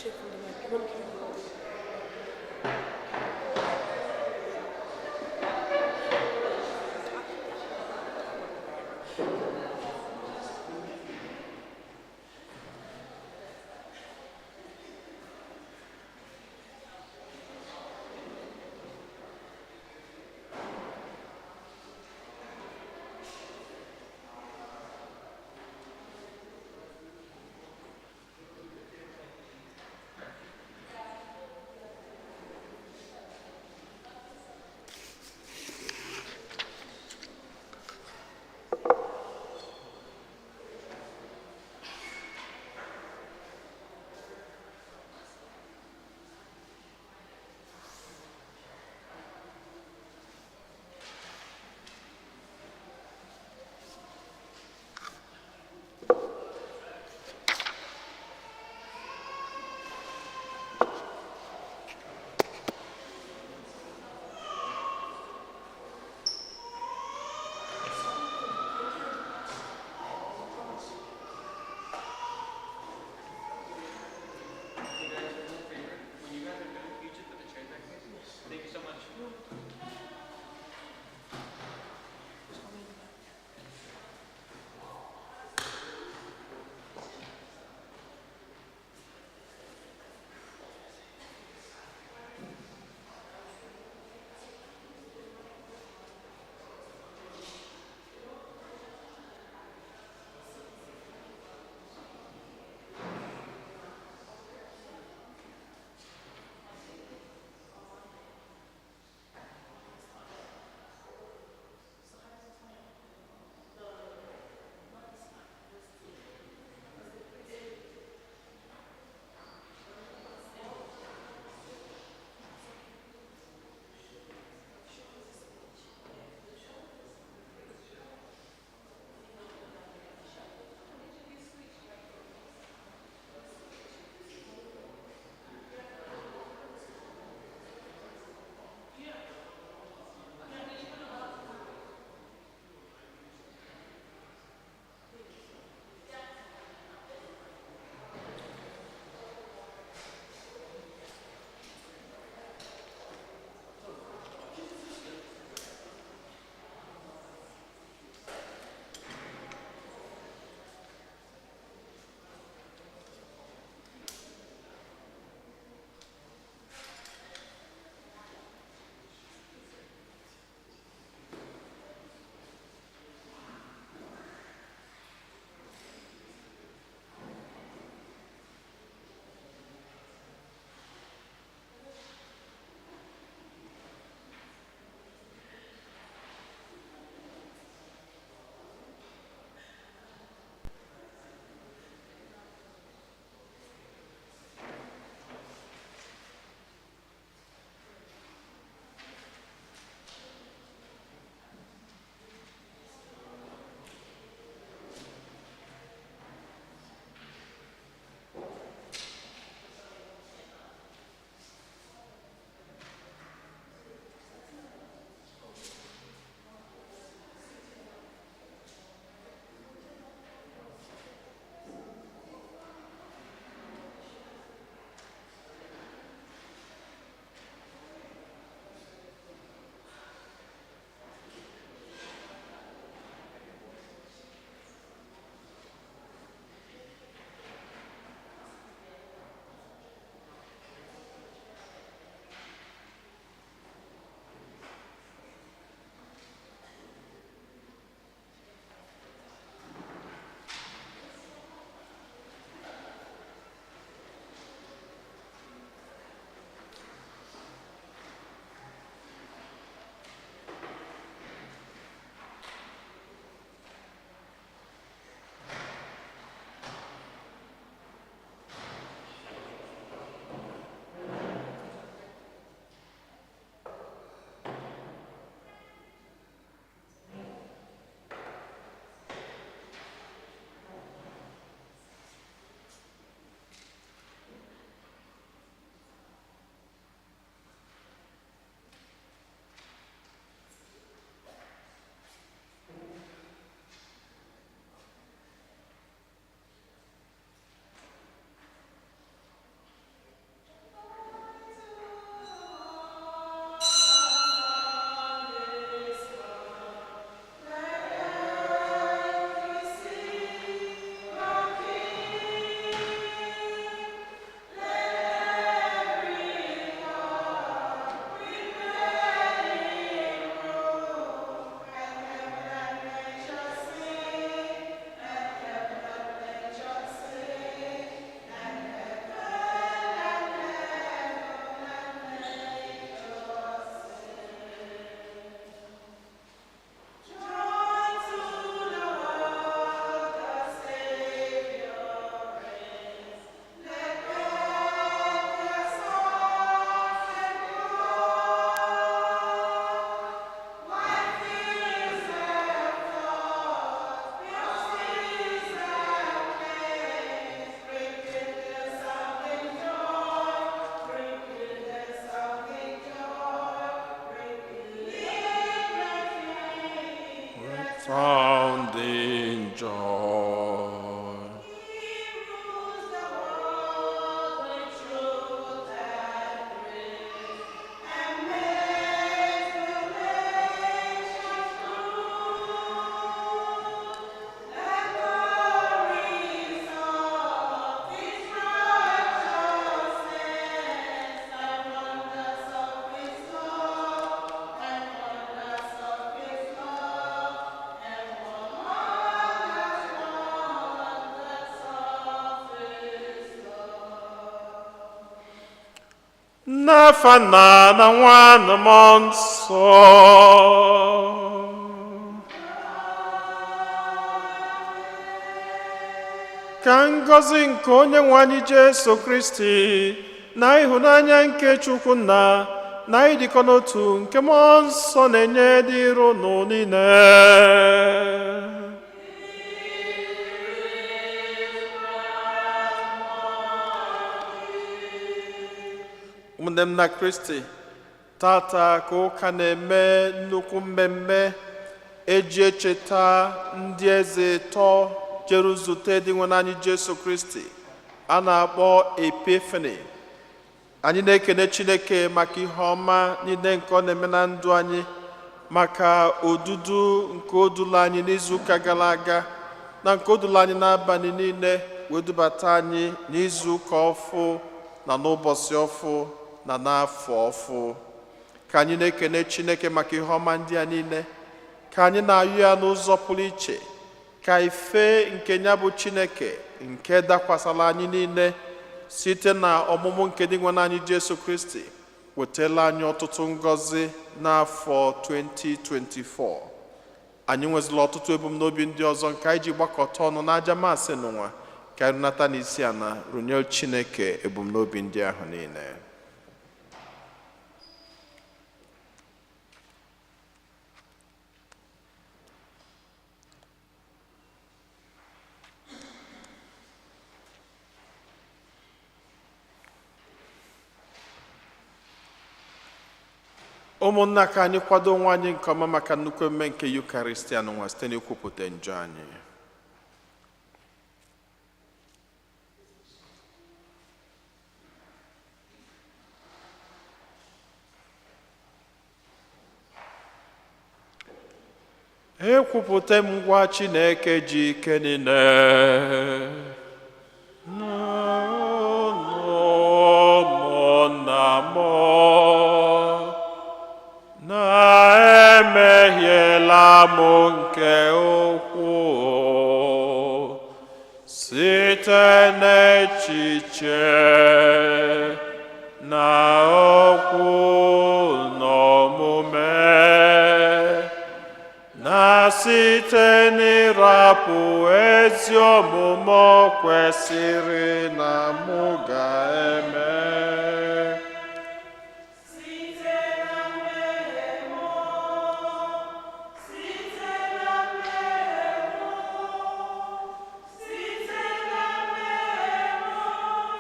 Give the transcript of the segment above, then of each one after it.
Cheerful monkey. Sounding joy. He rules the world with truth and grace, and makes the nations rule. The glories of His righteousness, the wonders of His love, and wonders of His love, and wonders, wonders of His love. N'afa Nna na Nwa na Mmụọ Nsọ. Ka ngọzi nke onye nwe anyị Jesu Kristi na ịhụnanya nke Chukwu Nna na ịdịkọ n'otu nke Mmụọ Nsọ na-enye dịrị unu niile. Ụmụnne m na Kristi, tata ka ụka na-eme nnukwu mmemme eji echeta ndị eze ịtọ jere zute Dinwenụ anyị Jesu Kristi a na-akpọ Epiphany. Anyị na-ekene Chineke maka ihe ọma niile nke ọ na-eme na ndụ anyị, maka odudu nke o dula anyị n'izuụka gara aga na nke o dula anyị n'abalị niile wee dubata anyị n'izuụka ọfụ na n'ụbọchị ọfụ na n'afọ ọfụ. Ka anyị na-ekene Chineke maka ihe ọma ndị a niile, ka anyị na-ayọ ya n'ụzọ pụrụ iche ka ife nke ya bụ Chineke nke dakwasara anyị niile site na ọmụmụ nke Dinwenụ anyị Jesu Kristi wetala anyị ọtụtụ ngọzi n'afọ 2024. Anyị nwezila ọtụtụ ebumnobi ndị ọzọ nke anyị ji gbakọta ọnụ n'aja masị n'ụwa ka anyị runata n'isi ana runye Chineke ebumnobi ndị ahụ niile. Ụmụnna, ka anyị kwado onwe anyị nke ọma maka nnukwu emume nke Yukaristia n'ụwa site n'ikwupụta njọ anyị. Ekwupụta m ngwa Chineke ji ike niile na unu ụmụnna m na emehiela m nke ukwuu site n'echiche na okwu na omume na site n'ịrapụ ezi omume o kwesịrị na mụ ga-eme. Site na mmehie m, site na mmehie m, site na mmehie m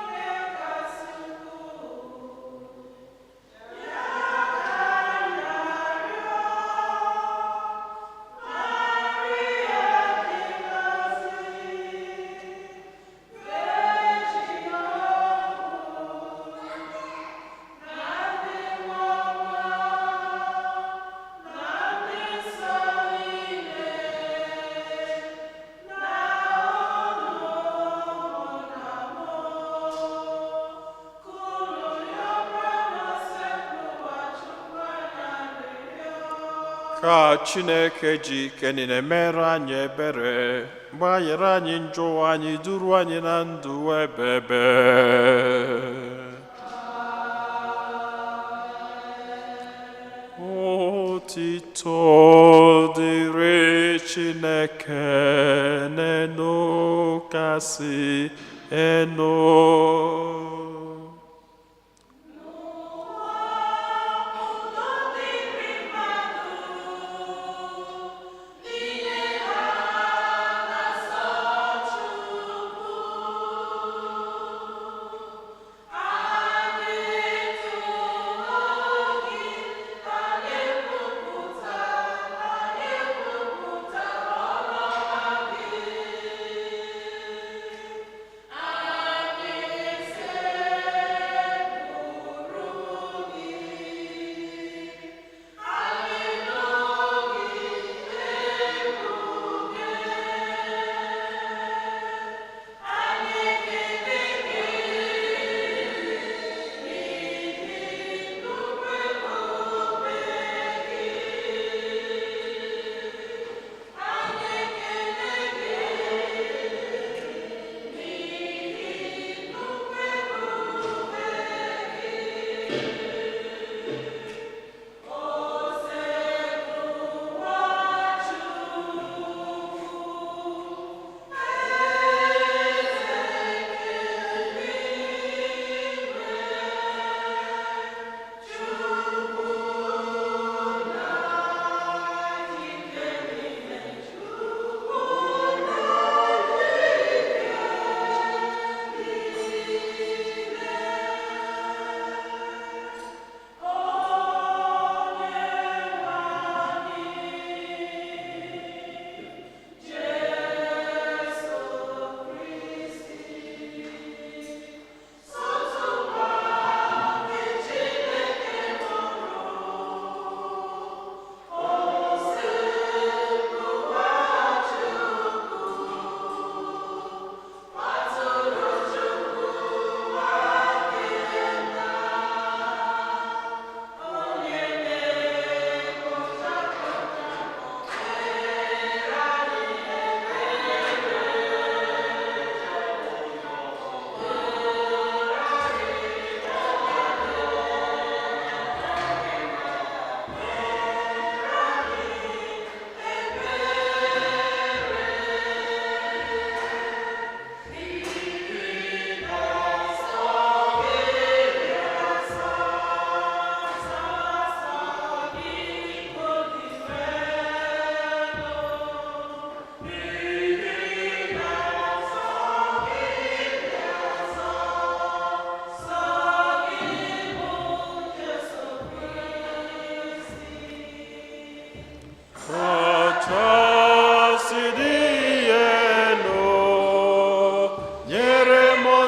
nke kasị ukwuu. Ya ka m na-arịọ, Maria dị ngọzi, Virgin ọhụụ, na ndị mmụọ ọma, na ndị nsọ niile, na unu ụmụnna m, ka unu rịọkwa n'Osebụrụwa Chukwu anyị arịrịọ. Ka Chineke ji ike niile mere anyị ebere, gbaghara anyị njọ anyị, duru anyị na ndụ ebebe. Otito dịrị Chineke n'elu kasị elu. N'ụwa, udo dịrị mmadụ niile ha na-asọ Chukwu. A na-eto gị, a na-ekwupụta, a na-ekwupụta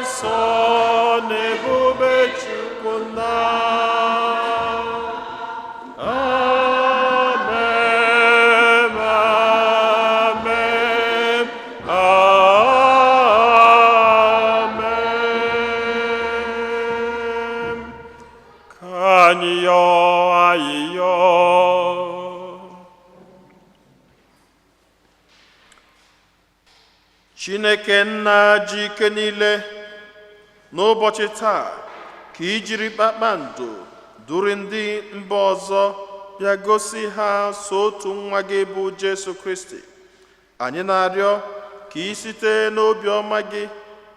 Nsọ na ebube Chukwu nna. Amen, amen, amen. Ka anyị yọọ ayịyọ. Chineke nna ji ike niile, n'ụbọchị taa ka i jiri kpakpando duru ndị mba ọzọ bịa gosi ha so otu nwa gị bụ Jesu Kristi. Anyị na-arịọ ka ị site n'obiọma gị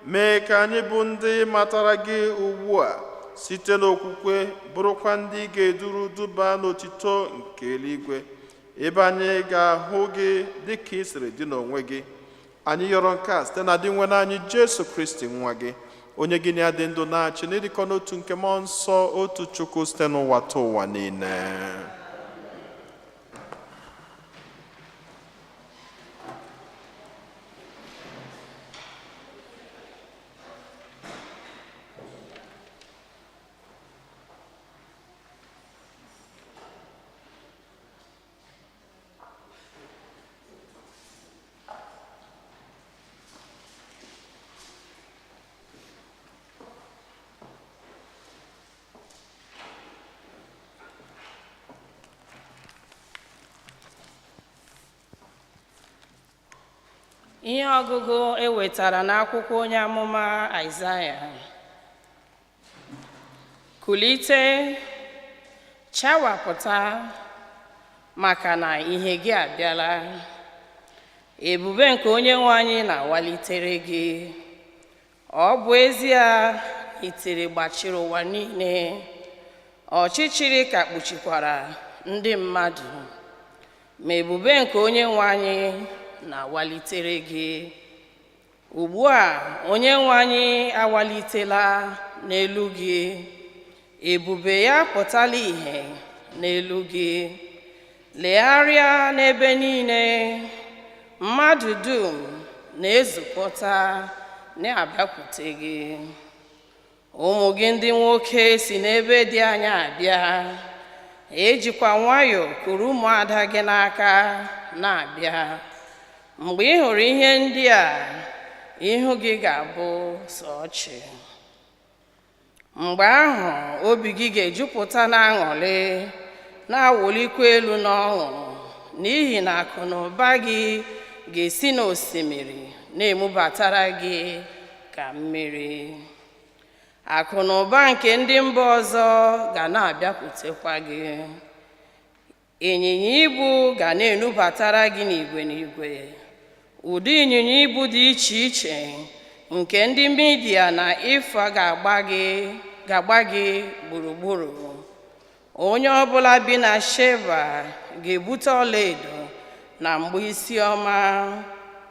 mee ka anyị bụ ndị matara gị ugbu a site n'okwukwe, bụrụkwa ndị ga-eduru duba n'otito nke eluigwe, ebe anyị ga-ahụ gị dị ka ị siri dị n'onwe gị. Anyị yọrọ nke a site na Dinwenụ anyị Jesu Kristi, nwa gị, onye gị na ya dị ndụ na-achị n'ịdịkọ n'otu nke Mmụọ Nsọ, otu Chukwu, site n'ụwa ta ụwa niile. Ihe ọgụgụ e wetara n'akwụkwọ onye amụma Aịzaya. Kulite, chawapụta, maka na ihe gị abịala. Ebube nke Onye nwe anyị na-awalitere gị. Ọ bụ ezie itiri gbachiri ụwa niile, ọchịchịrị ka kpuchikwara ndị mmadụ, ma ebube nke Onye nwe anyị na-awalitere gị. Ugbu a, Onye nwe anyị awalitela n'elu gị, ebube ya pụtala ìhè n'elu gị. Legharịa n'ebe niile, mmadụ dum na-ezukọta na-abịakwute gị. Ụmụ gị ndị nwoke si n'ebe dị anya abịa, ejikwa nwayọọ kuru ụmụada gị n'aka na-abịa. Mgbe ị hụrụ ihe ndị a, ihu gị ga-abụ sọ ọchị. Mgbe ahụ, obi gị ga-ejupụta n'aṅụrị, na-awụlikwa elu n'ọṅụ, n'ihi na akụ na ụba gị ga-esi n'osimiri na-emubatara gị ka mmiri. Akụ na ụba nke ndị mba ọzọ ga na-abịakwutekwa gị. Ịnyịnya ibu ga na-enubatara gị n'igwe n'igwe, ụdị ịnyịnya ibu dị iche iche nke ndị Midia na Ifa ga-agba gị gburugburu. Onye ọbụla bi na Sheba ga-ebute ọlaedo na mgba isi ọma,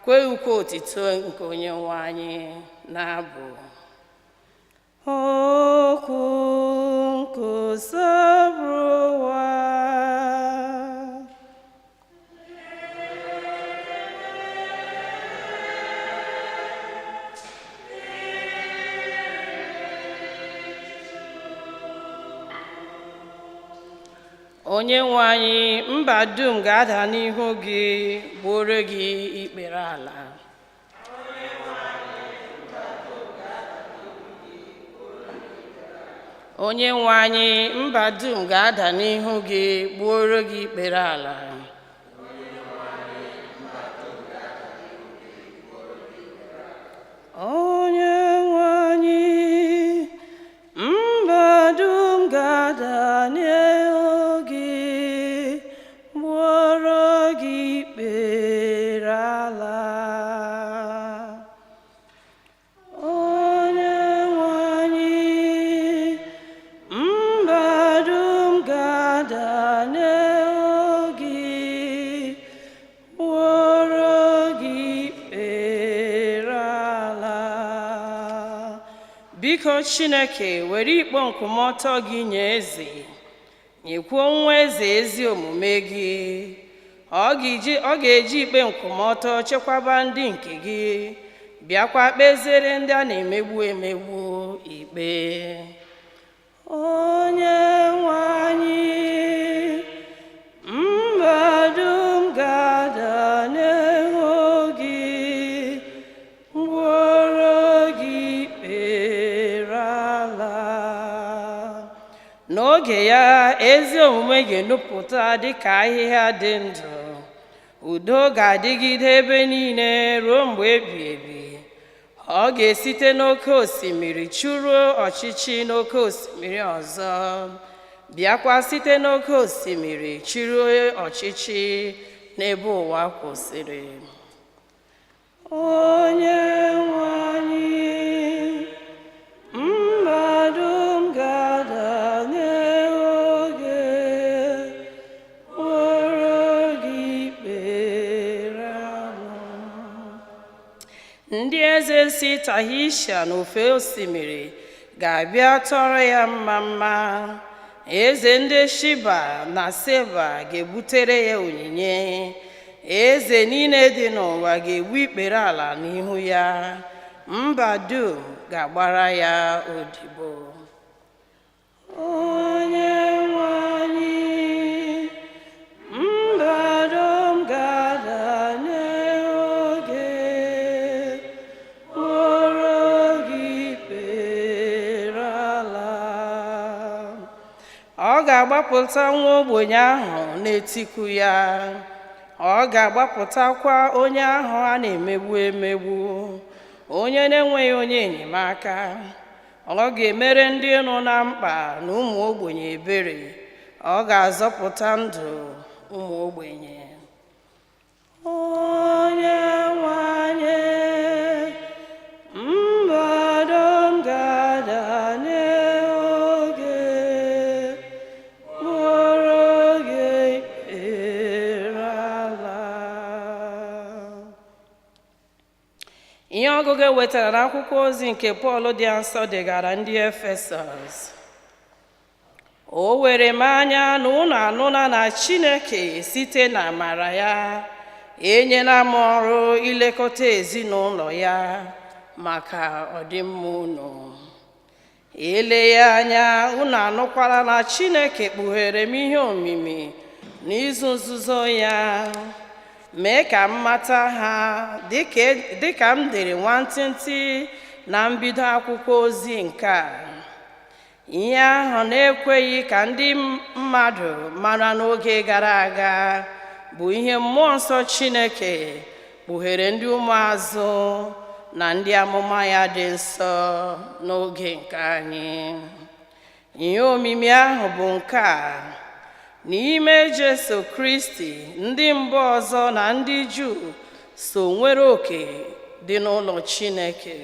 kwee ukwe otito nke Onye nwe anyị na-abụ. Okwu nke Osebụrụwa. Onye nwe anyị, mba dum ga-ada n'ihu gị, gbuoro gị ikpere ala. Onye nwe anyị, mba dum ga-ada n'ihu gị, gbuoro gị ikpere ala. Onye nwe anyị, mba dum ga-ada n'ihu gị, gbuoro gị ikpere ala. Onye nwe anyị, mba dum ga-ada n'ihu gị, gbuoro gị ikpere ala. Biko Chineke, were ikpe nkwụmọtọ gị nye eze, nyekwuo nwa eze ezi omume gị. Ọ ga-eji ikpe nkwụmọtọ chekwaba ndị nke gị. Bịakwa kpeziere ndị a na-emegbu emegbu ikpe. Onye nwe anyị, mba dum ga-ada n'ihu gị, gwọrọ gị ikpere ala. N'oge ya, ezi omume ga-enupụta dịka ahịhịa dị ndụ. Udo ga-adịgide ebe niile ruo mgbe ebighị ebi. Ọ ga-esite n'oké osimiri chụruo ọchịchị n'oké osimiri ọzọ, bịakwa site n'oké osimiri chịruo ọchịchị n'ebe ụwa kwụsịrị. Onye nwe anyị, mba dum ga-ada n'ihu gị, were gị ikpere ala. Ndị eze si Tahisha n'ofe osimiri ga-abịa tọrọ ya mma mma. Eze ndị Shiba na Seba ga-ebutere ya onyinye. Eze niile dị n'ụwa ga-egbu ikpere ala n'ihu ya. Mba dum ga-agbara ya odibo. Onye nwe anyị, mba dum ga-ada n'ihu gị, were gị ikpere ala. Ọ ga-agbapụta nwa ogbenye ahụ na-etiku ya. Ọ ga-agbapụtakwa onye ahụ a na-emegbu emegbu, onye na-enweghị onye enyemaka. Ọ ga-emere ndị nọ na mkpa na ụmụ ogbenye ebere. Ọ ga-azọpụta ndụ ụmụ ogbenye. Onye nwe anyị, mba dum ga-ada n'ihu gị, were gị ikpere ala. Ihe ọgụgụ e wetara n'akwụkwọ ozi nke Pọl dị nsọ degara ndị Efesọs. O were m anya na unu anụla na Chineke site n'amara ya enyela m ọrụ ilekọta ezinụlọ ya maka ọdịmma unu. Eleghị anya unu anụkwala na Chineke kpughere m ihe omimi n'izu nzuzo ya, mee ka m mata ha dịka m dere nwantịntị na mbido akwụkwọ ozi nke a. Ihe ahụ na-ekweghị ka ndị mmadụ mara n'oge gara aga bụ ihe mmụọ nsọ Chineke kpughere ndị ụmụazụ na ndị amụma ya dị nsọ n'oge nke anyị. Ihe omimi ahụ bụ nke a: n'ime Jesu Kristi, ndị mba ọzọ na ndị Juu so nwere oke dị n'ụlọ Chineke,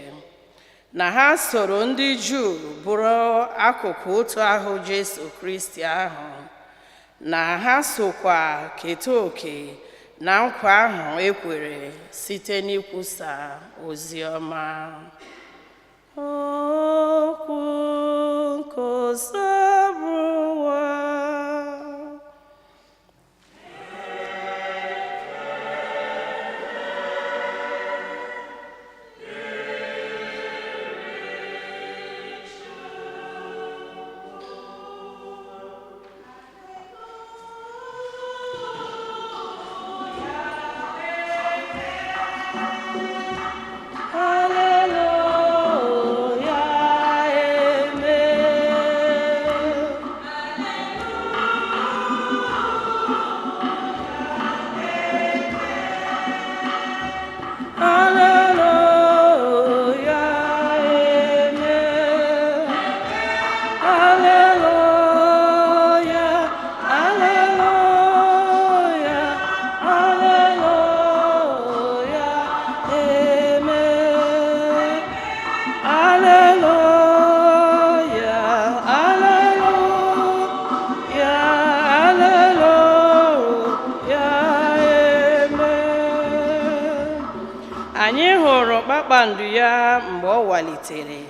na ha soro ndị Juu bụrụ akụkụ otu ahụ Jesu Kristi ahụ, na ha sokwa keta oke na nkwa ahụ e kwere site n'ikwusa ozi ọma. Okwu nke Osebụrụwa. Hallelujah, amen. Hallelujah, amen. Hallelujah, hallelujah, hallelujah, amen. Hallelujah, hallelujah, hallelujah, amen. Anyị hụrụ kpakpando ya mgbe ọ walitere,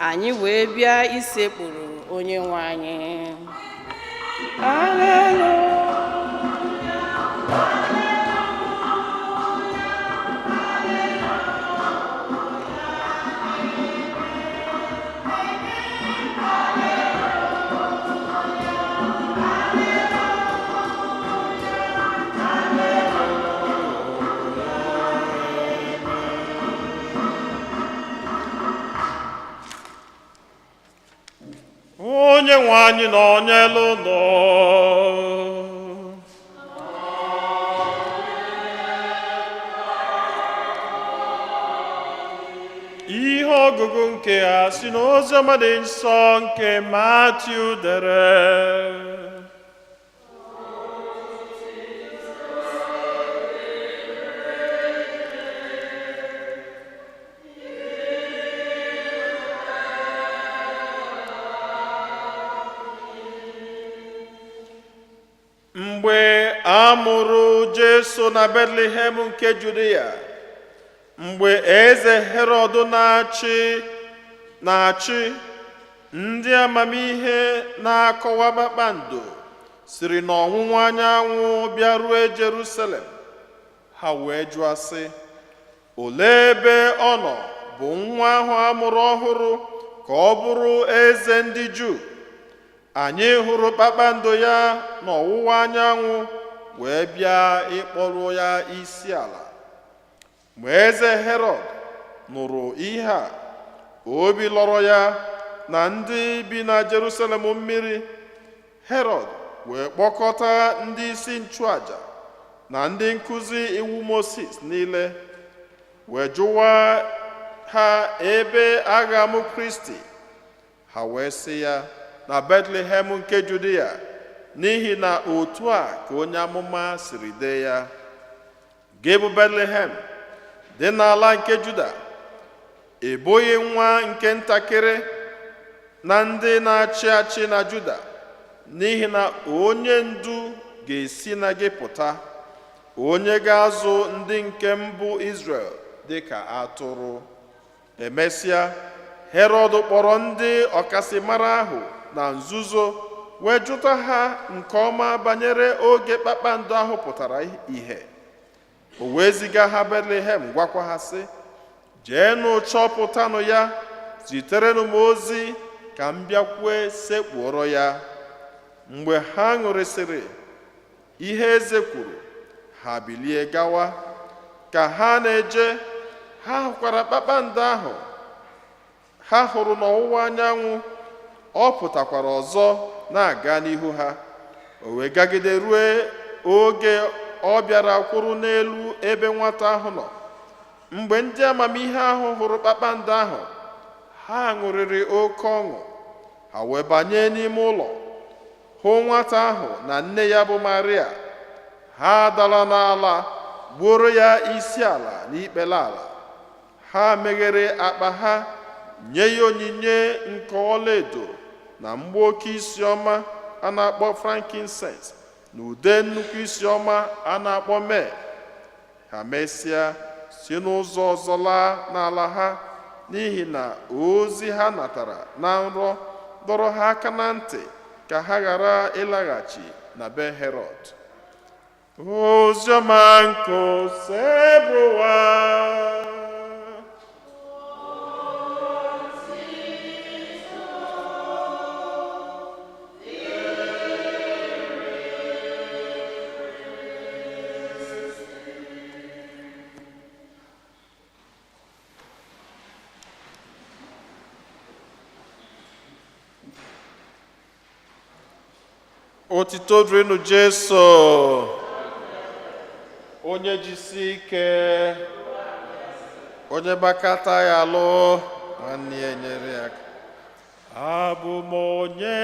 anyị wee bịa isekpuru onye nwe anyị. Hallelujah. Onye nwe anyị nọnyelu unu. Ihe ọgụgụ nke a si n'Oziọma dị nsọ nke Matiu dere. Mgbe a mụrụ Jesu na Betlehem nke Judia, mgbe eze Herọd na-achị, ndị amamihe na-akọwa kpakpando siri n'ọwụwa anyanwụ bịarue Jerusalem. Ha wee jụọ sị, olee ebe ọ nọ bụ nwa ahụ a mụrụ ọhụrụ ka ọ bụrụ eze ndị Juu? Anyị hụrụ kpakpando ya n'ọwụwa anyanwụ wee bịa ịkpọrọ ya isi ala. Mgbe eze Herọd nụrụ ihe a, obi lọrọ ya na ndị bi na Jerusalem mmiri. Herọd wee kpọkọta ndị isi nchụaja na ndị nkụzi iwu Mosis niile, wee jụwa ha ebe a ga-amụ Kristi. Ha wee sị ya, na Betlehem nke Judia, n'ihi na otu a ka onye amụma siri dee ya: Gị bụ Betlehem dị n'ala nke Juda, ị bụghị nwa nke ntakịrị na ndị na-achị achị na Juda, n'ihi na onye ndu ga-esi na gị pụta, onye ga-azụ ndị nke mbụ Izrel dị ka atụrụ. Emesịa, Herọd kpọrọ ndị ọkasịmara ahụ na nzuzo wee jụta ha nke ọma banyere oge kpakpando ahụ pụtara ìhè. O wee ziga ha Betlehem, gwakwa ha sị, jeenụ chọpụtanụ ya, ziterenụ m ozi ka m bịakwue sekpuoro ya. Mgbe ha ṅụrịsịrị ihe eze kwuru, ha bilie gawa. Ka ha na-eje, ha hụkwara kpakpando ahụ ha hụrụ n'ọwụwa anyanwụ, ọ pụtakwara ọzọ na-aga n'ihu ha. O wee gagide rue oge ọ bịara kwụrụ n'elu ebe nwata ahụ nọ. Mgbe ndị amamihe ahụ hụrụ kpakpando ahụ, ha ṅụrịrị oke ọṅụ. Ha wee banye n'ime ụlọ, hụ nwata ahụ na nne ya bụ Maria. Ha dara n'ala gbuoro ya isi ala n'ikpere ala. Ha meghere akpa ha, nye ya onyinye nke ọlaedo na mgboke isi ọma a na-akpọ frankincense na ude nnukwu isi ọma a na-akpọ myrrh. Ha mesịa si n'ụzọ ọzọ laa n'ala ha, n'ihi na ozi ha natara na nrọ dọrọ ha aka na ntị ka ha ghara ịlaghachi na be Herọd. Oziọma nke Osebụrụwa. Otito dịrịnụ Jesu. Onye jisi ike, onye gbakata ya alụ, nwanne ya enyere ya aka. Abụ m onye,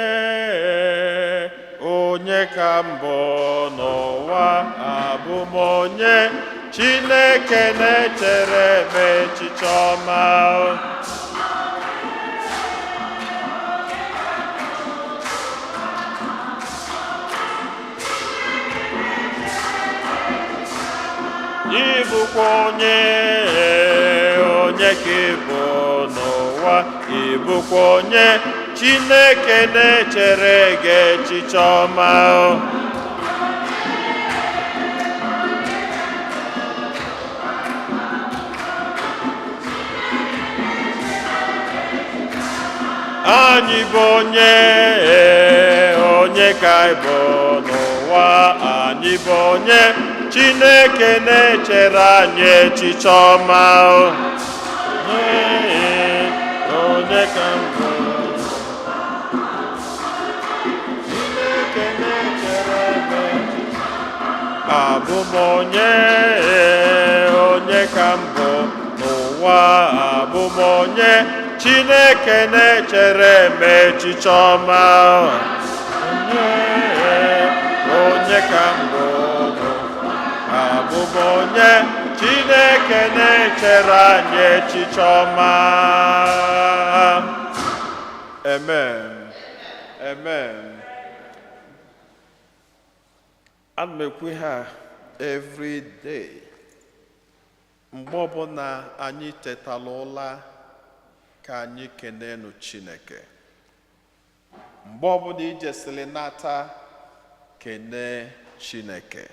onye ka mbụ n'ụwa, abụ m onye Chineke na-echere m echiche ọma. Ị bụkwa onye, onye ka ị bụ n'ụwa, ị bụkwa onye Chineke na-echere gị echiche ọma. Anyị bụ onye, onye ka ị bụ n'ụwa, anyị bụ onye Chineke na-echere anyị echiche ọma. Onye ka m bụ? Abụ m onye, onye ka m bụ n'ụwa? Abụ m onye, Chineke na-echere m echiche ọma. Onye, onye ka m bụ n'ụwa? Abụ m onye, Chineke na-echere anyị echiche ọma. Amen, amen. Ana m ekwu ihe a every day. Mgbe ọbụla anyị tetala ụla, ka anyị kenenu Chineke. Mgbe ọbụla ijesịrị nata, kene Chineke,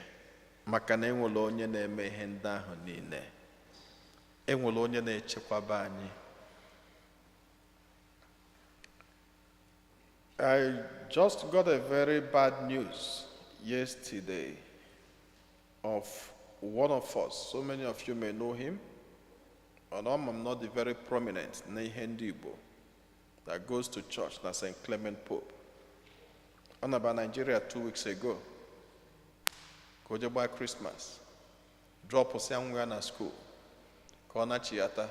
maka na enwere onye na-eme ihe ndị ahụ niile, enwere onye na-echekwaba anyị. I just got a very bad news yesterday of one of us. So many of you may know him, but I'm not the very prominent n'ihe ndị Igbo that goes to church na St. Clement Pope. Ọ naba Nigeria 2 weeks ago ka o jee gbaa Christmas, dropụsịa nwa ya na school ka ọ nachiyata,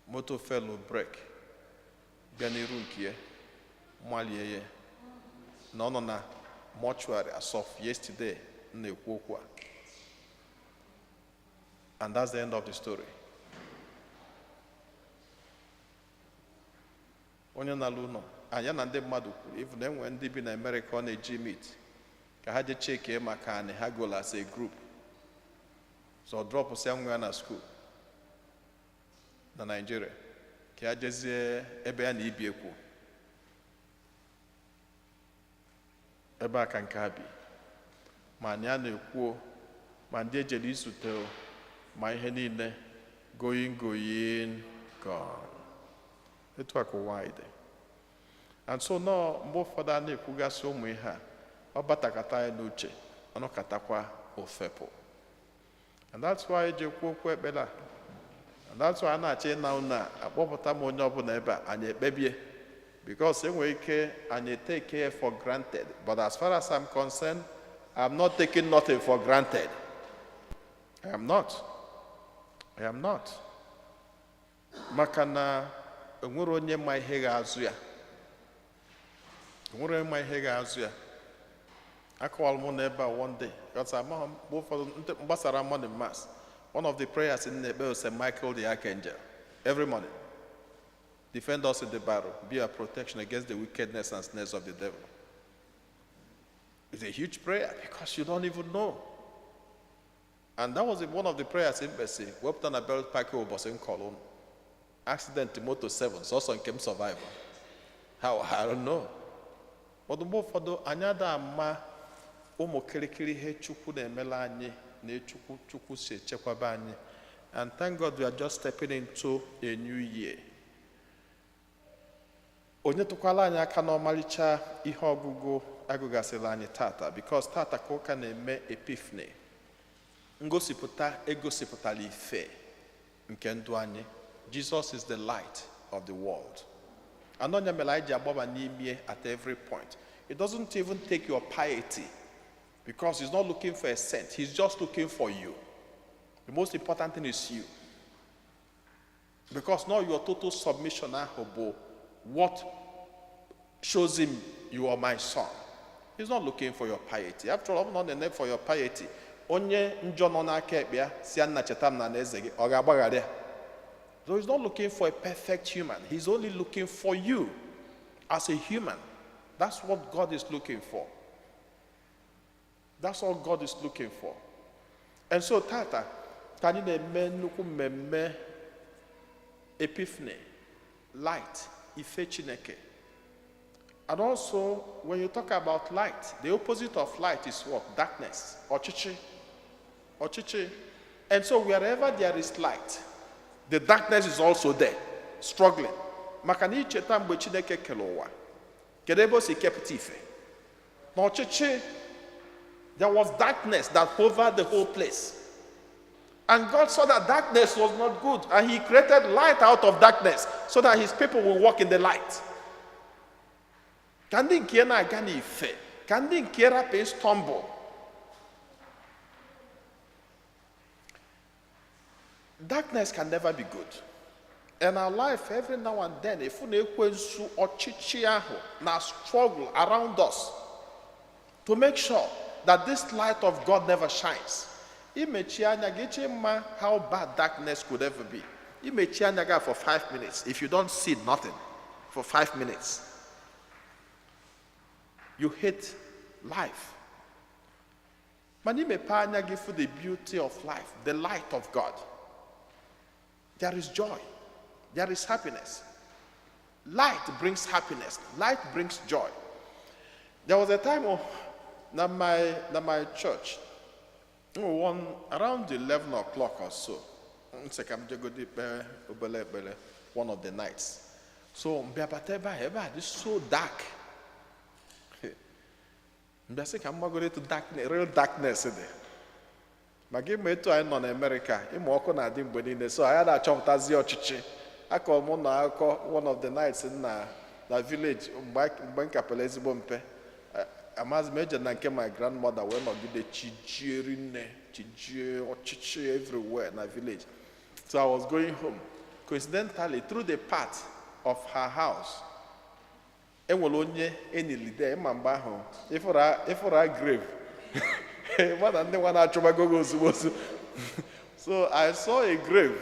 moto fail brake, bịa n'iru nke ya, malie ya, na ọ nọ na mortuary as of yesterday m na-ekwu okwu a. And that's the end of the story. Onye na-alụ ụlọ anya na ndị mmadụ kwuru, even enwe ndị bi na Amerịka ọ na-eji meet ka ha jee checkie maka anị ha goal as a group. So dropụsịa nwa ya na school na Nigeria ka ya jezie ebe ya na ibi ekwu ebe a ka nke a bi, ma anyị a na-ekwuo, ma ndị ejere izute o, ma ihe niile, going, going, gone. Etu a ka ụwa anyị dị. And so nọọ mgbe ụfọdụ a na-ekwugasị ụmụ ihe a, ọ batakata anyị n'uche, ọnụkatakwa ofepụ. And that's why eji ekwu okwu ekpere a, and that's why a na-achọ ịna unu a akpọpụta m onye ọbụla ebe a, anyị ekpebie, because enwere ike anyị take it for granted, but as far as I'm concerned, I'm not taking nothing for granted. I am not, I am not, maka na enwere onye ma ihe ga-azụ ya, enwere onye ma ihe ga-azụ ya. Akọwara m n'ebe a one day, because amaghị m, mgbe ụfọdụ ndị gbasara morning mass, one of the prayers in na-ekpe is St. Michael the Archangel every morning: "Defend us in the battle, be our protection against the wickedness and snares of the devil." It's a huge prayer because you don't even know. And that was one of the prayers in mkpesi wepụta na Belt Park ụbọchị m kọrọ unu accident moto 7, sọsọ nke m survive. How? I don't know. But mgbe ụfọdụ anyị ada ama ụmụ kirikiri ihe Chukwu na-emela anyị na Chukwu Chukwu si echekwaba anyị. And thank God we are just stepping into a new year. Onye tụkwala anyị aka n'ọmalịcha ihe ọgụgụ agụgasịrị anyị tata, because tata ka ụka na-eme Epiphany, ngosipụta egosipụtara ife nke ndụ anyị. Jesus is the light of the world. Anọnya mere anyị ji agbaba n'ime at every point. It doesn't even take your piety, because he's not looking for a saint, he's just looking for you. The most important thing is you, because now your total submission ahụ bụ what shows him you are my son. He's not looking for your piety. After all, ọ bụ na ọ na-ene for your piety, onye njọ nọ n'aka ekpe ya si ya, "Nna, cheta m na eze gị," ọ ga-agbaghara ya? So he's not looking for a perfect human. He's only looking for you as a human. That's what God is looking for. That's all God is looking for. And so tata ka anyị na-eme nnukwu mmemme Epiphany, light, ife Chineke. And also, when you talk about light, the opposite of light is what? Darkness. Ọchịchị. Ọchịchị. And so wherever there is light, the darkness is also there, struggling. Maka na icheta mgbe Chineke kere ụwa, kedu ebe o si kepụta ife? N'ọchịchị, there was darkness that hovered the whole place. And God saw that darkness was not good, and He created light out of darkness so that His people will walk in the light. Ka ndị nke ya na-aga n'ife, ka ndị nke ya rapụ stumble. Darkness can never be good. In our life, every now and then, if na ekwensu ọchịchị ahụ na struggle around us to make sure that this light of God never shines. Imechi anya gị chee mma how bad darkness could ever be. Imechi anya gị for 5 minutes, if you don't see nothing for 5 minutes, you hate life. Mana imepe anya gị for the beauty of life, the light of God, there is joy, there is happiness. Light brings happiness, light brings joy. There was a time, oh, na my church, oh, one around 11 o'clock or so, nsị ka m jegodi kpee obele ekpere one of the nights. So mbịa bata ebe a, ebe a dị so dark. Mbịa sị ka m gbagoro etu darkness, real darkness dị. Ma gị ma etu anyị nọ na Amerịka, ịmụ ọkụ na-adị mgbe niile, so anyị na-achọpụtazi ọchịchị. Akọ mụ na akọ one of the nights na village mgbe m kapere ezigbo mpe. Amazi m eje na nke my grandmother wee nọgide chijie rinne, chijie ọchịchị everywhere na village. So I was going home. Coincidentally, through the path of her house, enwere onye enilide. Ịma mgbe ahụ ịfụra grave mana ndị nwa na-achụbago gị ozugbo ozugbo. So I saw a grave.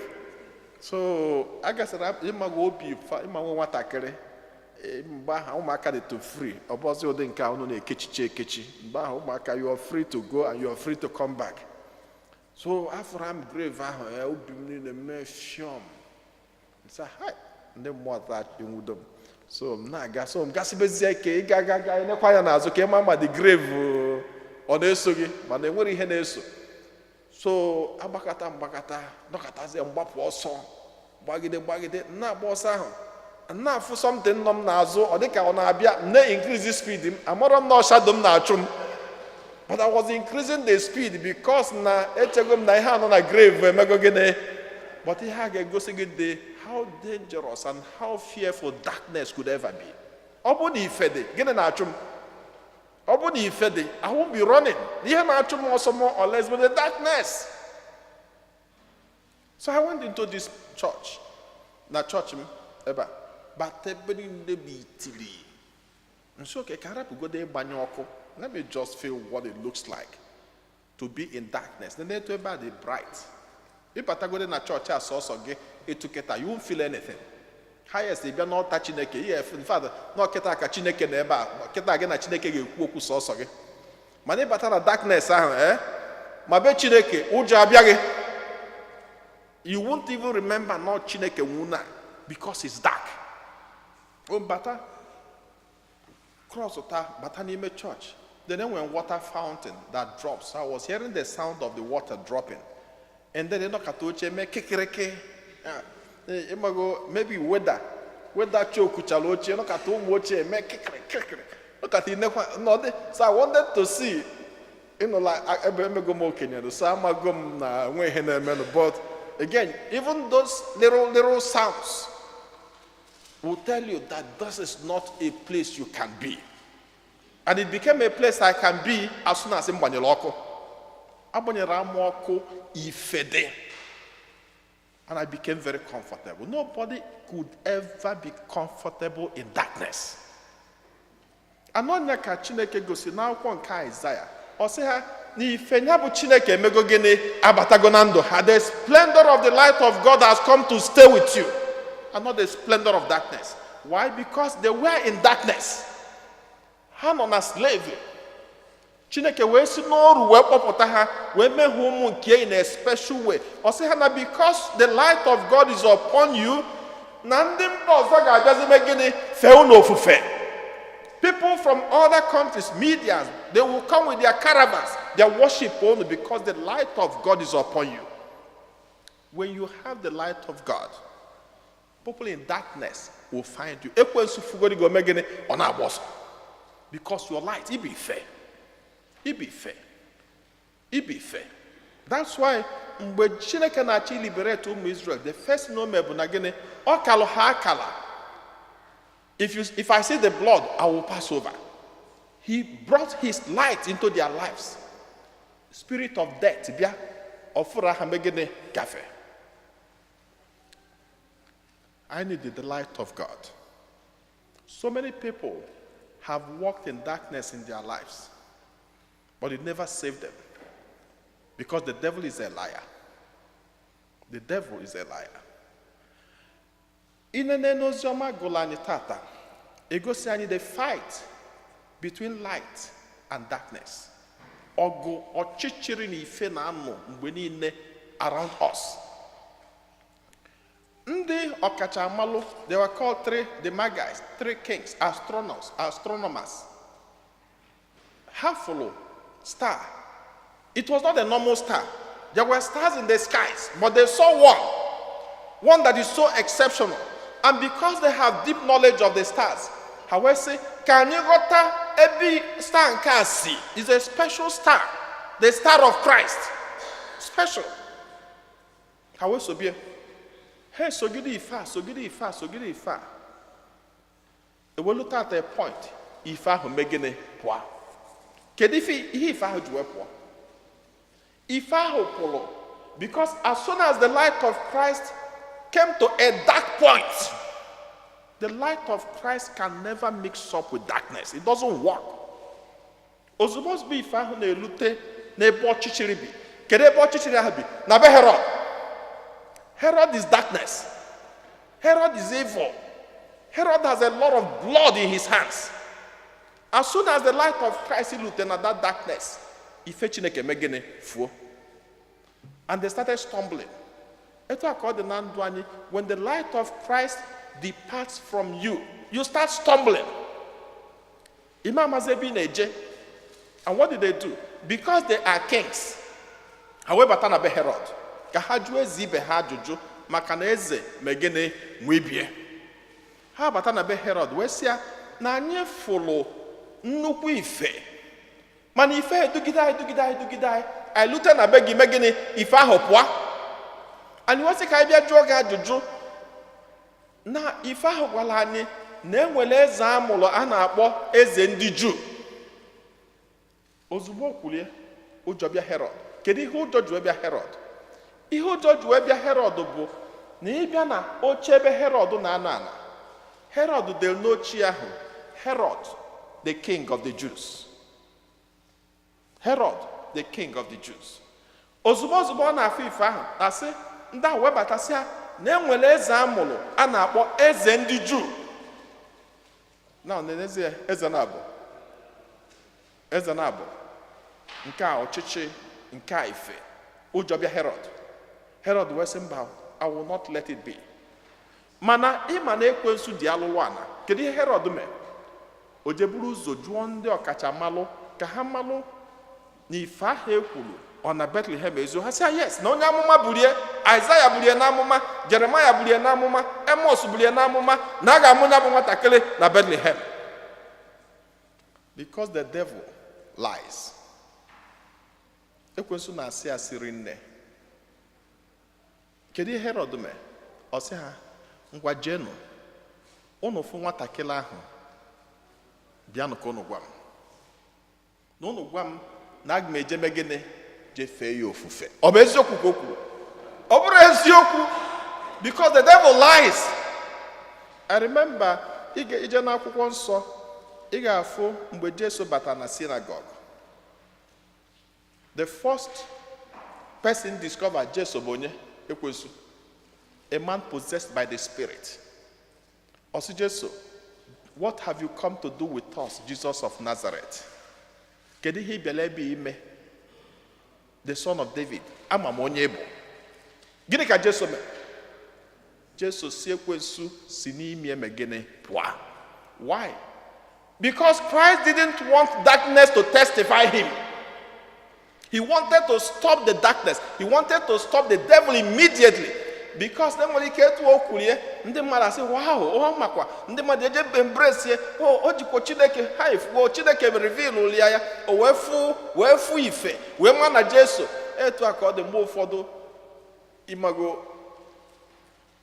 So agasịrị ịmago obi ịmanwe nwatakịrị. Mgbe ahụ ụmụaka dị to free, ọ bụzi ụdị nke a unu na-ekechichi ekechi. Mgbe ahụ ụmụaka, you are free to go and you are free to come back. So afụra m grave ahụ ya, obi m niile mee fiọm. Sị hai, ndị mmụọ ta enwudo m. So m na-aga, so m gasịbezie ike ịga aga aga, enekwa anya n'azụ ka ịma ma the grave ọ na-eso gị, mana enwere ihe na-eso. So agbakata mgbakata nọkọtazie, mgbapụ ọsọ, gbagide gbagide, m na-agba ọsọ ahụ, m na-afụ something nọ m n'azụ, ọ dịka ọ na-abịa. M na-increase speed m, amarọ m na ọ shadow m na-achụ m, but I was increasing the speed because na echego m na ihe anọ na grave emego gịnị. But ihe a ga-egosi gị the how dangerous and how fearful darkness could ever be. Ọ bụ na ife dị, gịnị na-achụ m? Ọ bụ na ife dị, I won't be running. Ihe na-achụ m ọsọ more or less but the darkness. So I went into this church, na church m ebe a, bata, ebe niile bụ itiri nso. Okay, ka arapụgodo ịgbanye ọkụ, let me just feel what it looks like to be in darkness. Then etu ebe a dị bright, ịbatagode na chọọchị a sọsọ gị etu kịta, you won't feel anything. Highest, ị bịa n'ọta Chineke, ihe in fact nọ kịta ka Chineke na ebe a kịta, gị na Chineke ga-ekwu okwu sọsọ gị. Mana ịbata na darkness ahụ, ma be Chineke, ụjọ abịaghị. You won't even remember not Chineke nwuna because it's dark. O bata cross ta bata n'ime church, then enwere water fountain that drops. I was hearing the sound of the water dropping, and then ịnọkọta oche mee kịkịrịkị. Ah, ịmago maybe weather chokuchara oche, nọkọta ụmụ ochie eme kịkịrị kịkịrị, nọkọta inekwa nọdị. So I wanted to see ịnụla ebe emego m okenye, so amago m na nwe ihe na-emenụ. But again, even those little little sounds will tell you that this is not a place you can be. And it became a place I can be as soon as m gbanyere ọkụ, agbanyere amụ ọkụ, ifede, and I became very comfortable. Nobody could ever be comfortable in darkness. Anọnya ka Chineke gosi n'akwụkwọ nke Aịzaya, ọ sị ha na ife ya bụ Chineke emego gịnị, abatago na ndụ ha. The splendor of the light of God has come to stay with you and not the splendor of darkness. Why? Because they were in darkness. Ha nọ na slavery. Chineke wee si n'oru wee kpọpụta ha, wee mee ha ụmụ nke in a special way. Ọ sị ha na because the light of God is upon you, na ndị mba ọzọ ga-abịazi mee gịnị? Fee unu ofufe. People from other countries, medias, they will come with their caravans, their worship only because the light of God is upon you. When you have the light of God, people in darkness will find you. Ekwensu fugodi go mee gịnị? Ọ na-agba ọsọ because your light ibe ife, ibe ife, ibe ife. That's why mgbe Chineke na-achọ liberate ụmụ Israel, the first thing o mee bụ na gịnị? Ọ kalụ ha akala. If I see the blood, I will pass over. He brought his light into their lives. Spirit of death bịa ọfụrụ ha mee gịnị? Gafe. I need the light of God. So many people have walked in darkness in their lives, but it never saved them because the devil is a liar. The devil is a liar. Inene n'oziọma gụrụ anyị tata egosi anyị the fight between light and darkness. Ọgụ ọchịchịrị na ife na-anọ mgbe niile around us. Ndị ọkachamalụ, they were called three, the Magis, three kings, astronomers. Ha fụlụ star. It was not a normal star. There were stars in the skies, but they saw one, one that is so exceptional. And because they have deep knowledge of the stars, ha wee sị ka anyị ghọta ebe star nke a si. Is a special star, the star of Christ, special. Ha wee sobie, ha esogide ife a, sogide ife a, sogide ife a, ewelute at a point, ife ahụ mee gịnị? Pụọ. Kedu ife ihe ife ahụ ji wee pụọ? Ife ahụ pụrụ because as soon as the light of Christ came to a dark point. The light of Christ can never mix up with darkness. It doesn't work. Ozugbo ozugbo ife ahụ na-elute n'ebe ọchịchịrị bi. Kedu ebe ọchịchịrị ahụ bi? Na be Herod. Herod is darkness. Herod is evil. Herod has a lot of blood in his hands. As soon as the light of Christ lute na that darkness, ife Chineke mee gịnị? Fuo. And they started stumbling. Etu a ka ọ dị na ndụ anyị. When the light of Christ departs from you, you start stumbling. Ime amazi ebe ị na-eje. And what did they do? Because they are kings, ha wee bata na be Herod ka ha jụọ eze ibe ha ajụjụ, maka na eze mee gịnị? Nwebie. Ha bata na be Herod wee sị ya na anyị fụrụ nnukwu ife, mana ife edugide anyị, dugide anyị, dugide anyị, anyị lute na be gị, mee gịnị? Ife ahụ pụọ. Anyị wee sị ka anyị bịa jụọ gị ajụjụ na ife ahụ gwara anyị na enwere eze a mụrụ a na-akpọ eze ndị Juu. Ozugbo o kwulie, ụjọ bịa Herod. Kedu ihe ụjọ ji wee bịa Herod? Ihe ụjọ ji wee bịa Herod bụ na ịbịa na oche ebe Herod na-anọ ala, Herod dere n'oche ahụ, "Herod the king of the Jews." Herod the king of the Jews. Ozugbo ozugbo ọ na-afụ ife ahụ, asị ndị ahụ webatasịa na enwere eze a mụrụ a na-akpọ eze ndị Juu. Na n'ezie, eze na-abụ, eze na-abụ nke a ọchịchị, nke a ife. Ụjọ bịa Herod. Herod wee sị, "Mba, I will not let it be." Mana ịma na ekwensu dị alụlụ ana. Kedu ihe Herod mee? O jeburu ụzọ jụọ ndị ọkachamalụ ka ha malụ na ife ahụ ekwuru ọ na Bethlehem ezo. Ha sị yes, na onye amụma burie, Aịzaya burie n'amụma, Jeremaya burie n'amụma, Emos burie n'amụma na a ga-amụ ya bụ nwatakịrị na Bethlehem. Because the devil lies, ekwensu na-asị asịrị nne. Kedu ihe Herod mee? Ọ sị ha, "Ngwa, jeenụ, unu fụ nwatakịrị ahụ, bịanụ ka unu gwa m, na unu gwa m na aga m eje mee gịnị? Jee fee ya ofufe." Ọ bụ eziokwu ka o kwuru? Ọ bụrụ eziokwu, because the devil lies. I remember, ije n'akwụkwọ nsọ, ị ga-afụ mgbe Jesu batara na synagogue, the first person discovered Jesu bụ onye ekwensu, a man possessed by the spirit. Ọ sị Jesu, "What have you come to do with us, Jesus of Nazareth? Kedu ihe ị bịara ebe ime, the son of David? Ama m onye bụ." Gịnị ka Jesu mere? Jesu si ekwensu si n'ime eme gịnị? Pụọ. Why? Because Christ didn't want darkness to testify him. He wanted to stop the darkness. He wanted to stop the devil immediately, because na nwere ike etu o kwurie, ndị mmadụ asị, "Wow, ọ makwa." Ndị mmadụ eje embrace ye, o jikwa Chineke ha efuo. Chineke reveal ya ya, o wee fụ, wee fụ ife, wee ma na Jesu. Etu a ka ọ dị mgbe ụfọdụ. Ịmago,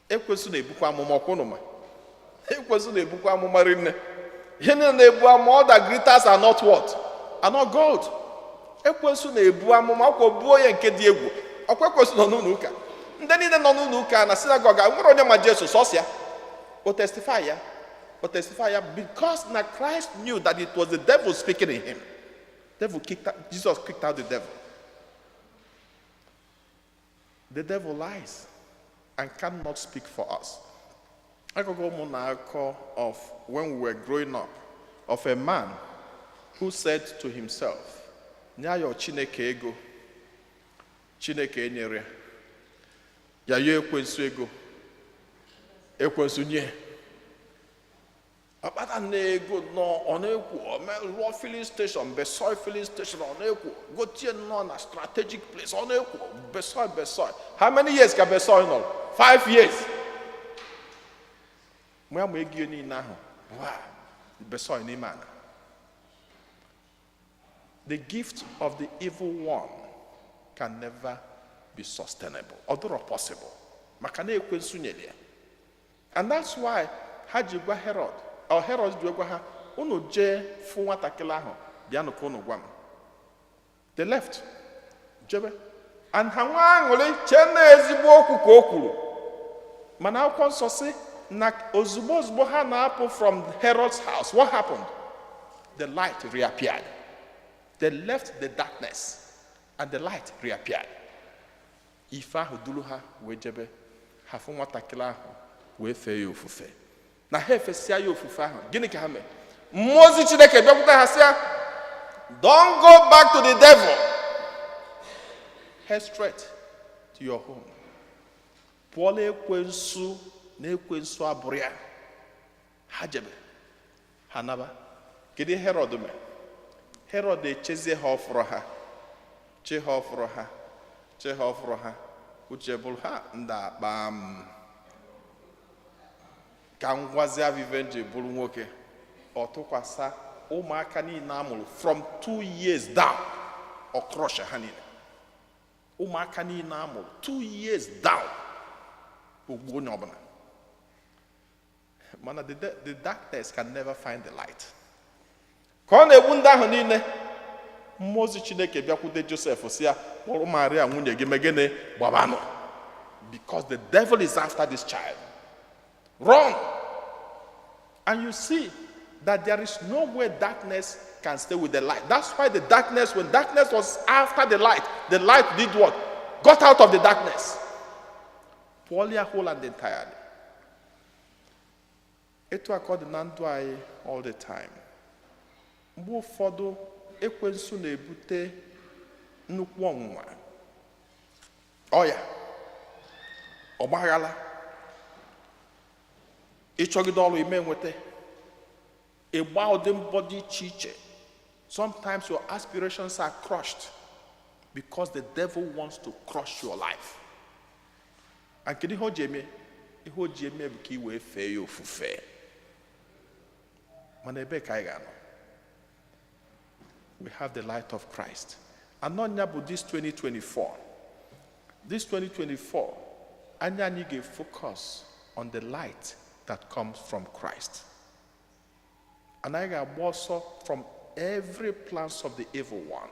ekwensu na-ebukwa amụma. Ọkwụnụ ma ekwensu na-ebukwa amụma rinne. Ihe niile na-ebu amụma, all that glitters are not what? Are not gold. Ekwensu na-ebu amụma ọkwa buo ya nke dị egwu. Ọkwa ekwensu nọ n'ụlọ ụka, ndị niile nọ n'ụlọ ụka na sinagoga nwere onye ma Jesu sọsịa. O testify ya, o testify ya, because na Christ knew that it was the devil speaking in him. Devil kicked out, Jesus kicked out the devil. The devil lies and cannot speak for us. Akụkọ ụmụ na-akọ of when we were growing up, of a man who said to himself, nye ya Chineke ego, Chineke enyere ya, ya yọọ ekwensu ego, ekwensu nye. Ọkpata na ego nọ, ọ na-ekwu, rụọ filling station, Besoi filling station, ọ na-ekwu, gotie nnọọ na strategic place, ọ na-ekwu, Besoi, Besoi. How many years ka Besoi nọrọ? 5 years. Mgbe ama ego ya niile ahụ, wa Besoi n'ime ala. The gift of the evil one can never be sustainable. Ọ dịrọ possible. Maka na ekwensu nyere ya. And that's why ha ji gwa Herod, or Herod ji gwa ha, "Unu jee fụ nwatakịrị ahụ, bịanụ ka unu gwa m." They left. Jebe. And ha nwa aṅụrị chee na ezigbo okwu ka o kwuru. Mana akwụkwọ nsọ sị na ozugbo ozugbo ha na-apụ from Herod's house, what happened? The light reappeared. They left the darkness and the light reappeared. Ife ahụ duru ha wee jebe, ha fụ nwatakịrị ahụ wee fee ya ofufe. Na ha efesịa ya ofufe ahụ, gịnị ka ha mere? Mmụọ ozi Chineke bịakwute ha sị ya, "Don't go back to the devil. Head straight to your home." Pụọla ekwensu na ekwensu abụrụ ya. Ha jebe, ha naba. Kedu ihe Herod mere? Herod echezie ha, ọfụrụ ha, che ha ọfụrụ ha, che ha ọfụrụ ha, uche bụrụ ha ndị akpa m ka m gwazie avive nji bụrụ nwoke. Ọ tụkwasị ụmụaka niile a mụrụ from 2 years down, ọ crush ha niile. Ụmụaka niile a mụrụ 2 years down, ogbu onye ọbụla. Mana the darkness can never find the light. Ka ọ na-egbu ndị ahụ niile, mmụọ ozi Chineke bịakwute Josef, si ya kpọrọ Maria nwunye gị, megịnị? Gbabanụ, because the devil is after this child. Run. And you see that there is no way darkness can stay with the light. That's why the darkness, when darkness was after the light, the light did what? Got out of the darkness. Pụọla whole and entirely. Etu a ka ọ dị na ndụ anyị all the time. Mgbe ụfọdụ, ekwensu na-ebute nnukwu ọnwụnwa, ọya, ọgbaghala, ịchọgide ọrụ ime nweta, ịgba ụdị mbọ dị iche iche. Sometimes your aspirations are crushed because the devil wants to crush your life. And kedu ihe o ji eme? Ihe o ji eme bụ ka ị wee fee ya ofufe. Mana ebee ka anyị ga-anọ? We have the light of Christ. Anọnya bụ this 2024. This 2024, anya anyị ga-focus on the light that comes from Christ. And anyị ga-agba ọsọ from every plans of the evil one,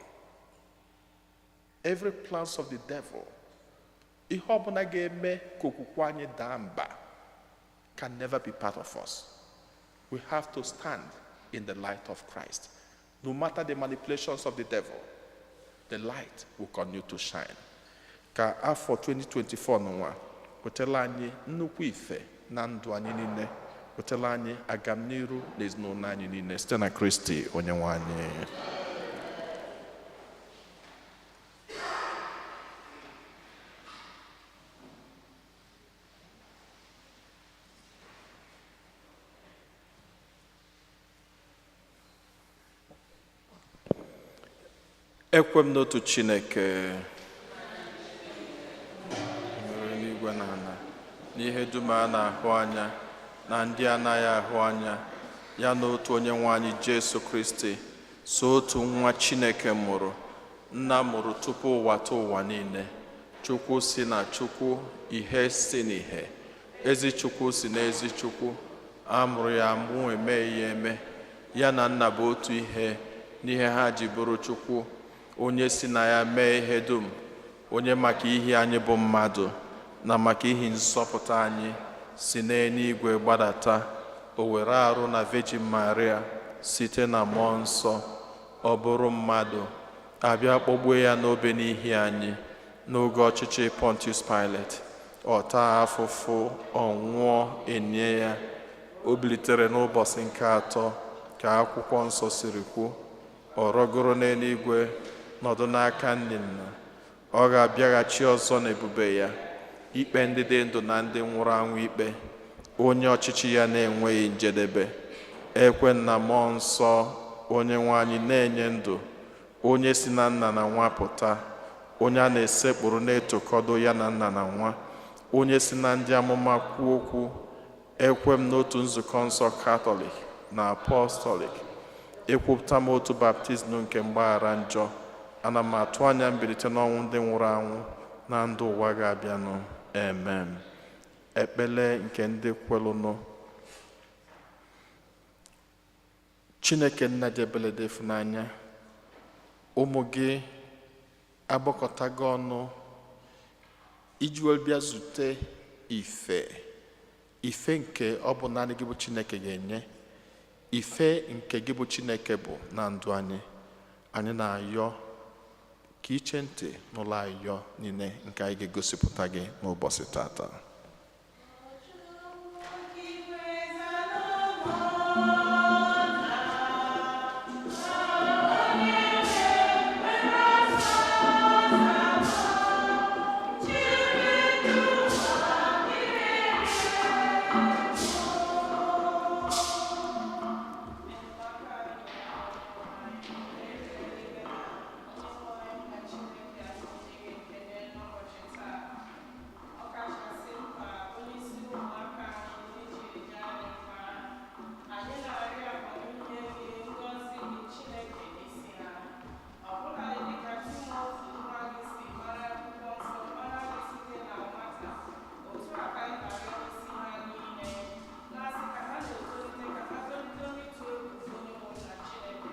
every plans of the devil. Ihe ọbụla ga-eme ka okwukwe anyị daa mba can never be part of us. We have to stand in the light of Christ. No matter the manipulations of the devil, the light will continue to shine. Ka afọ 2024 n'ụwa wetara anyị nnukwu ife na ndụ anyị niile, wetara anyị agamniru na ezinụlọ anyị niile, site na Kristi onye nwe anyị. Ekwe m n'otu Chineke nwere eluigwe na ala n'ihe dum a na-ahụ anya na ndị anaghị ahụ anya, ya na otu onye nwe anyị Jesu Kristi, so otu nwa Chineke mụrụ, nna mụrụ tupu ụwa tụ ụwa niile, Chukwu si na Chukwu, ihe si n'ihe, ezi Chukwu si na ezi Chukwu, a mụrụ ya amụ, emeghị ya eme, ya na nna bụ otu ihe n'ihe ha ji bụrụ Chukwu, onye si na ya mee ihe dum, onye maka ihe anyị bụ mmadụ na maka ihi nzọpụta anyị Si n'eluigwe gbadata, o were arụ na Virgin Maria, site na Mmụọ Nsọ ọ bụrụ mmadụ, abịa kpọgbuo ya n'obe n'ihi anyị. N'oge ọchịchị Pontius Pilate, ọ taa afụfụ, ọ nwụọ, enie ya. O bilitere n'ụbọchị nke atọ ka akwụkwọ nsọ siri kwu. Ọ rọgoro n'eluigwe, nọdụ n'aka nri Nna. Ọ ga-abịaghachi ọzọ n'ebube ya, ikpe ndị dị ndụ na ndị nwụrụ anwụ ikpe, onye ọchịchị ya na-enweghị njedebe. Ekwe na Mmụọ Nsọ, onye nwe anyị na-enye ndụ, onye si na Nna na Nwa pụta, onye a na-esekpụrụ na-etokọdo ya na Nna na Nwa, onye si na ndị amụma kwuo okwu. Ekwe m n'otu nzukọ nsọ Katọlik na Apọstọlik. Ekwupụta m otu baptizim nke mgbaghara njọ. Ana m atụ anya mbilite n'ọnwụ ndị nwụrụ anwụ na ndụ ụwa ga-abịanụ. Amen. Ekpele nke ndị kwelụnụ. Chineke Nna dị ebele dị ịfụnanya, ụmụ gị agbakọtago ọnụ iji wee bịa zute ife nke ọ bụ naanị gị bụ Chineke ga-enye, ife nke gị bụ Chineke bụ na ndụ anyị. Anyị na-ayọ ka iche ntị n'ụlọ ayọ niile nke anyị ga-egosipụta gị n'ụbọchị tata. Ọkachasị mkpa onyeisi ụmụaka ndị jiri jaa anyị mma. Anyị na-arịọ amamihe gị, ngọzi gị, Chineke, n'isi ha, ọbụladị dịka Timoti nwa gị si mara akwụkwọ nsọ, mara gị site na nwata, otu a ka anyị na-arịọ n'isi ha niile, na-asị ka ha na-etolite, ka ha tolite n'ịtụ egwu onye nwe na Chineke,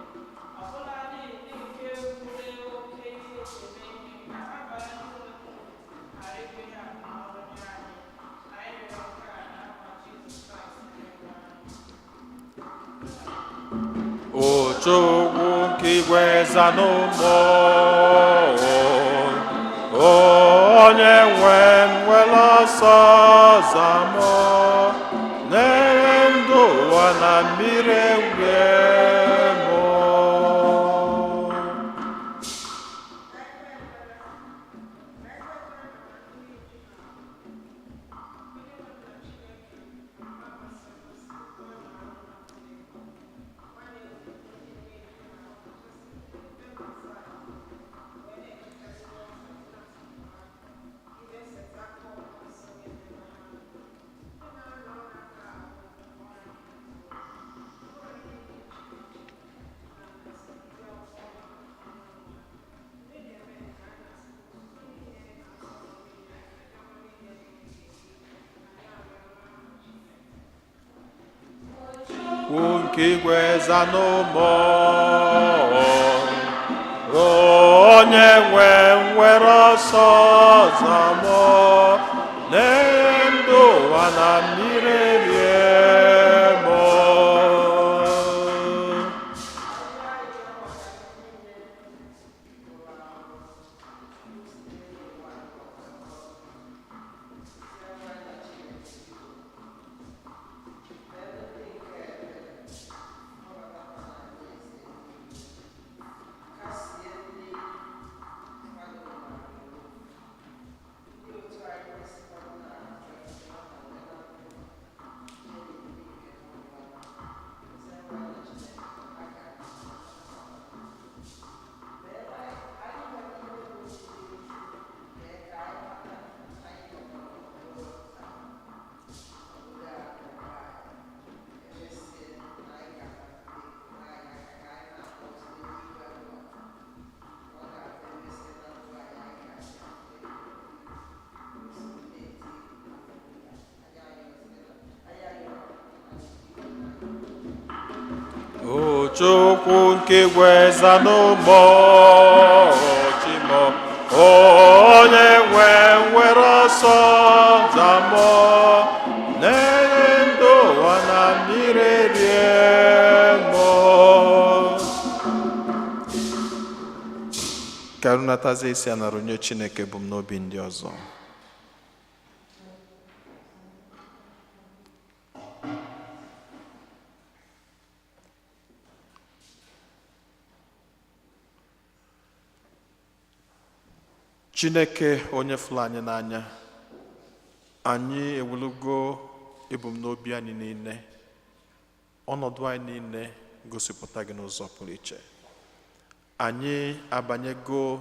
ọbụladị ndị nke nwere oke ihe eji eme ihe, ka ha bara ndị nwekwu ghara ịbụ ihe abụmọnụ nye anyị. Anyị rịọrọ nke a n'aha Jizọs Kraịst Onyenwe anyị. O Chukwu nke igwe, zanụ mụ. Onye nwe m, nwere ọsọ zamụ n'ere ndụ ụwa na mmiri egwue mụ. Chukwu nke igwe, zanụ mụ. Onye nwe m, nwere ọsọ zamụ n'ere ndụ ụwa na mmiri rie mụ. O Chukwu nke igwe, zanụ mụ. Chimo, onye nwe nwere ọsọ zamụ. Merie mo. Ka arụnatazi isi a nara onye Chineke bụ m n'obi ndị ọzọ. Chineke onye fụrụ anyị n'anya, anyị ewulugo ebumnobi anyị niile, ọnọdụ anyị niile gosipụta gị n'ụzọ pụrụ iche. Anyị abanyego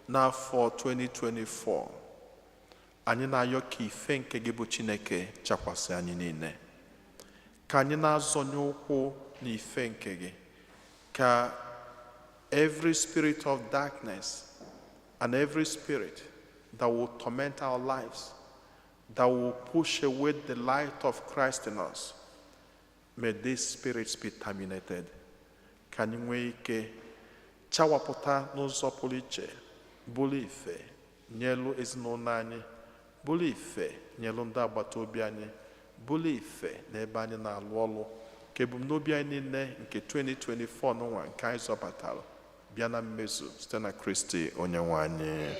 n'afọ 2024. Anyị na-ayọ ka ife nke gị bụ Chineke chakwasị anyị niile, ka anyị na-azọnye ụkwụ n'ife nke gị, ka every spirit of darkness and every spirit that will torment our lives, that will push away the light of Christ in us, may these spirits be terminated. Ka anyị nwee ike chawapụta n'ụzọ pụrụ iche, bụrụ ife nyelu ezinụlọ anyị, bụrụ ife nyelu ndị agbata obi anyị, bụrụ ife n'ebe anyị na-alụ ọlụ, ka ebumnobi anyị niile nke 2024 n'ụwa nke anyị zọbatara bịa na mmezu site na Kristi onye nwe anyị.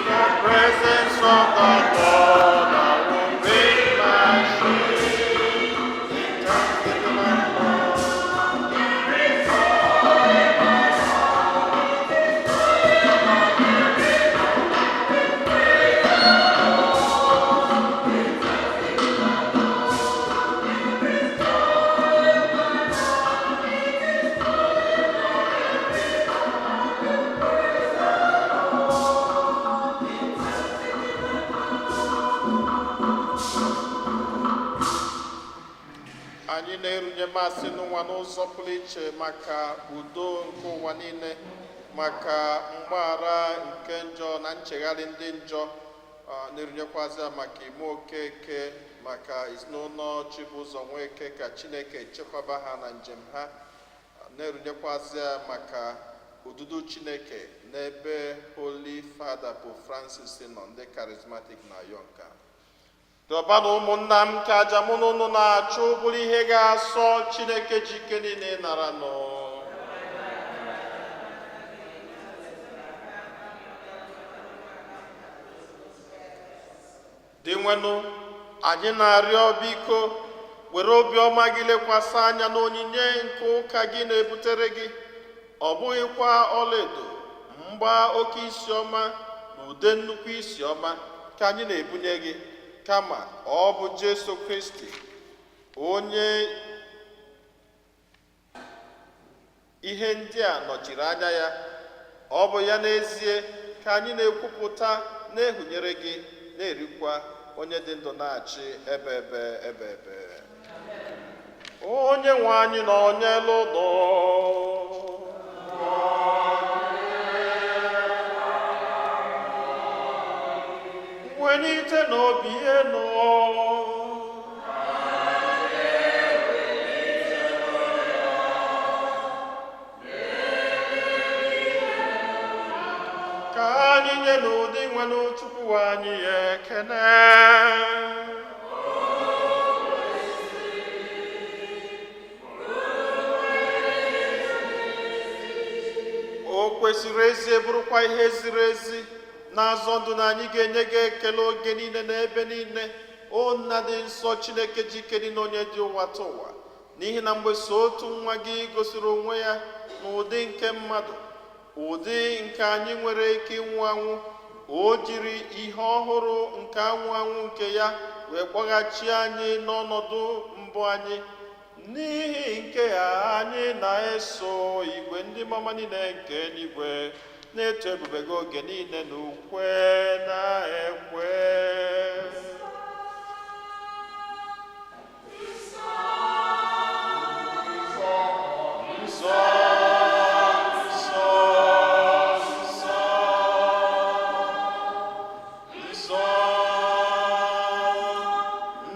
The presence of the Lord, I will bring my shield. In thanksgiving and love. Anyị na-erunye masị n'ụwa n'ụzọ pụrụ iche maka udo nke ụwa niile, maka mgbaghara nke njọ na nchegharị ndị njọ, na-erunyekwazi ya maka Ime Okeke, maka ezinụlọ Chibụzọ Nweke, ka Chineke chekwaba ha na njem ha, na-erunyekwazi ya maka odudu Chineke n'ebe Holy Father Pope Francis nọ, ndị Charismatic na Yonka. Dọbanụ ụmụnna m ka aja mụ na unu na-achụ bụrụ ihe ga-asọ Chineke ji ike niile nara nụ. Dinwenụ, anyị na-arịọ, biko were obiọma gị lekwasị anya n'onyinye nke ụka gị na-ebutere gị. Ọ bụghịkwa ọlaedo, mgba oke isi ọma na ude nnukwu isi ọma ka anyị na-ebunye gị, kama ọ bụ Jesu Kristi, onye ihe ndị a nọchiri anya ya. Ọ bụ ya n'ezie ka anyị na-ekwupụta, na-ehunyere gị, na-erikwa, onye dị ndụ na-achị ebe ebe ebe ebe. Onye nwe anyị na onye lụdọ. Welite n'obi enu. Ka anyị nye n'ụdị nwere Chukwu anyị ekene. O kwesịrị ezie, bụrụkwa ihe ziri ezi na-azọ ndụ, na anyị ga-enye gị ekele oge niile na ebe niile, o Nna dị nsọ, Chineke ji ike niile, onye dị ụwa ta ụwa, n'ihi na mgbe so otu nwa gị gosiri onwe ya n'ụdị nke mmadụ, ụdị nke anyị nwere ike ịnwụ anwụ, o jiri ihe ọhụrụ nke anwụ anwụ nke ya wee kpọghachi anyị n'ọnọdụ mbụ anyị. N'ihi nke a, anyị na-eso igwe ndị mama niile nke eluigwe na-eto ebube gị oge niile na ukwe na-ekwe. Nsọ, nsọ, nsọ, nsọ, nsọ,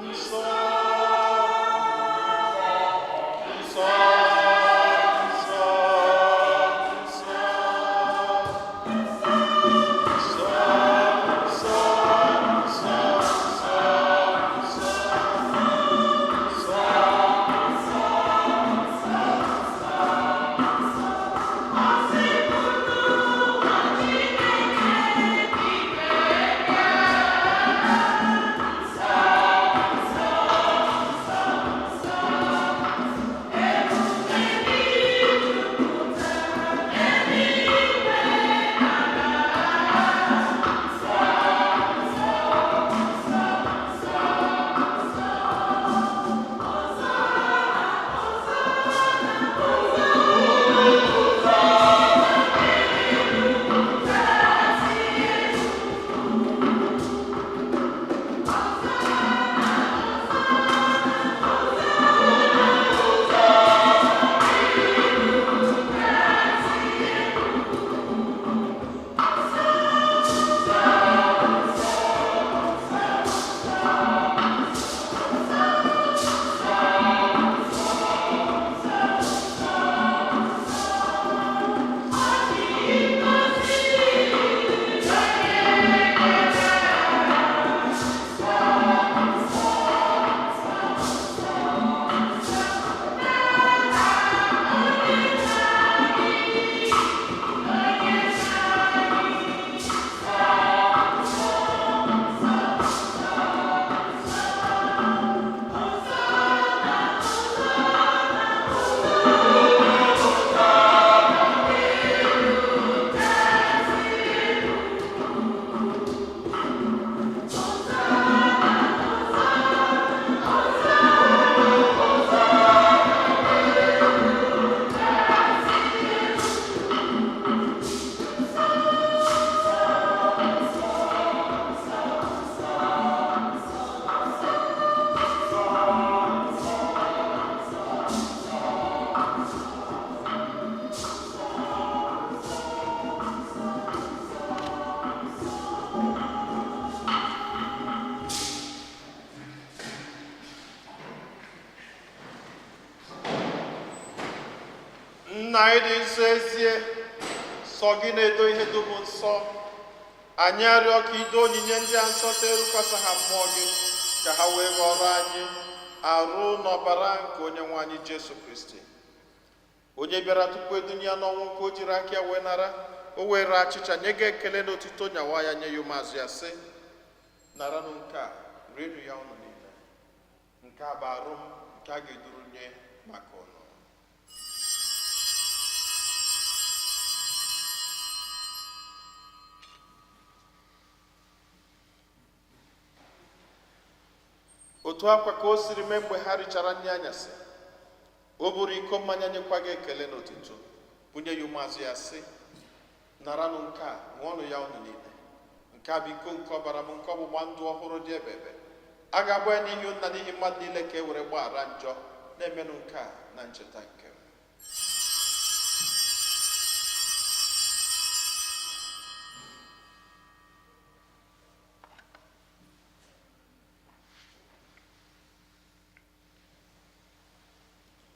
nsọ, nsọ, nsọ, nsọ, nsọ, nsọ, nsọ, nsọ. Nna anyị dị nsọ, ezie sọ gị na-edo ihe dum nsọ. Anyị arịọ ka ido onyinye ndị a nsọ site erukwasị ha mmụọ gị, ka ha wee ghọrọ anyị arụ n'ọbara nke onye nwe anyị Jesu Kristi, onye bịara tupu edunye ya n'ọnwụ nke o jiri aka ya wee nara. O were achịcha, nye gị ekele na otuto, nyawa ya, nye ya ụmụazụ ya, sị: Naranụ nke a, rienụ ya unu niile. Nke a bụ arụ m nke a ga-eduru nye maka unu. Otu akwa ka o siri mee mgbe ha richara nri anyasị, o buru iko mmanya nyekwa gị ekele n'otuto, bunye ya ụmụazụ ya sị, naranụ nke a, ṅụọnụ ya unu niile. Nke a bụ iko nke ọbara m nke ọgbụgba ndụ ọhụrụ dị ebebe. A ga-agba ya n'ihi unu na n'ihi mmadụ niile ka e were gbaghara njọ. Na-emenụ nke a na ncheta nke m.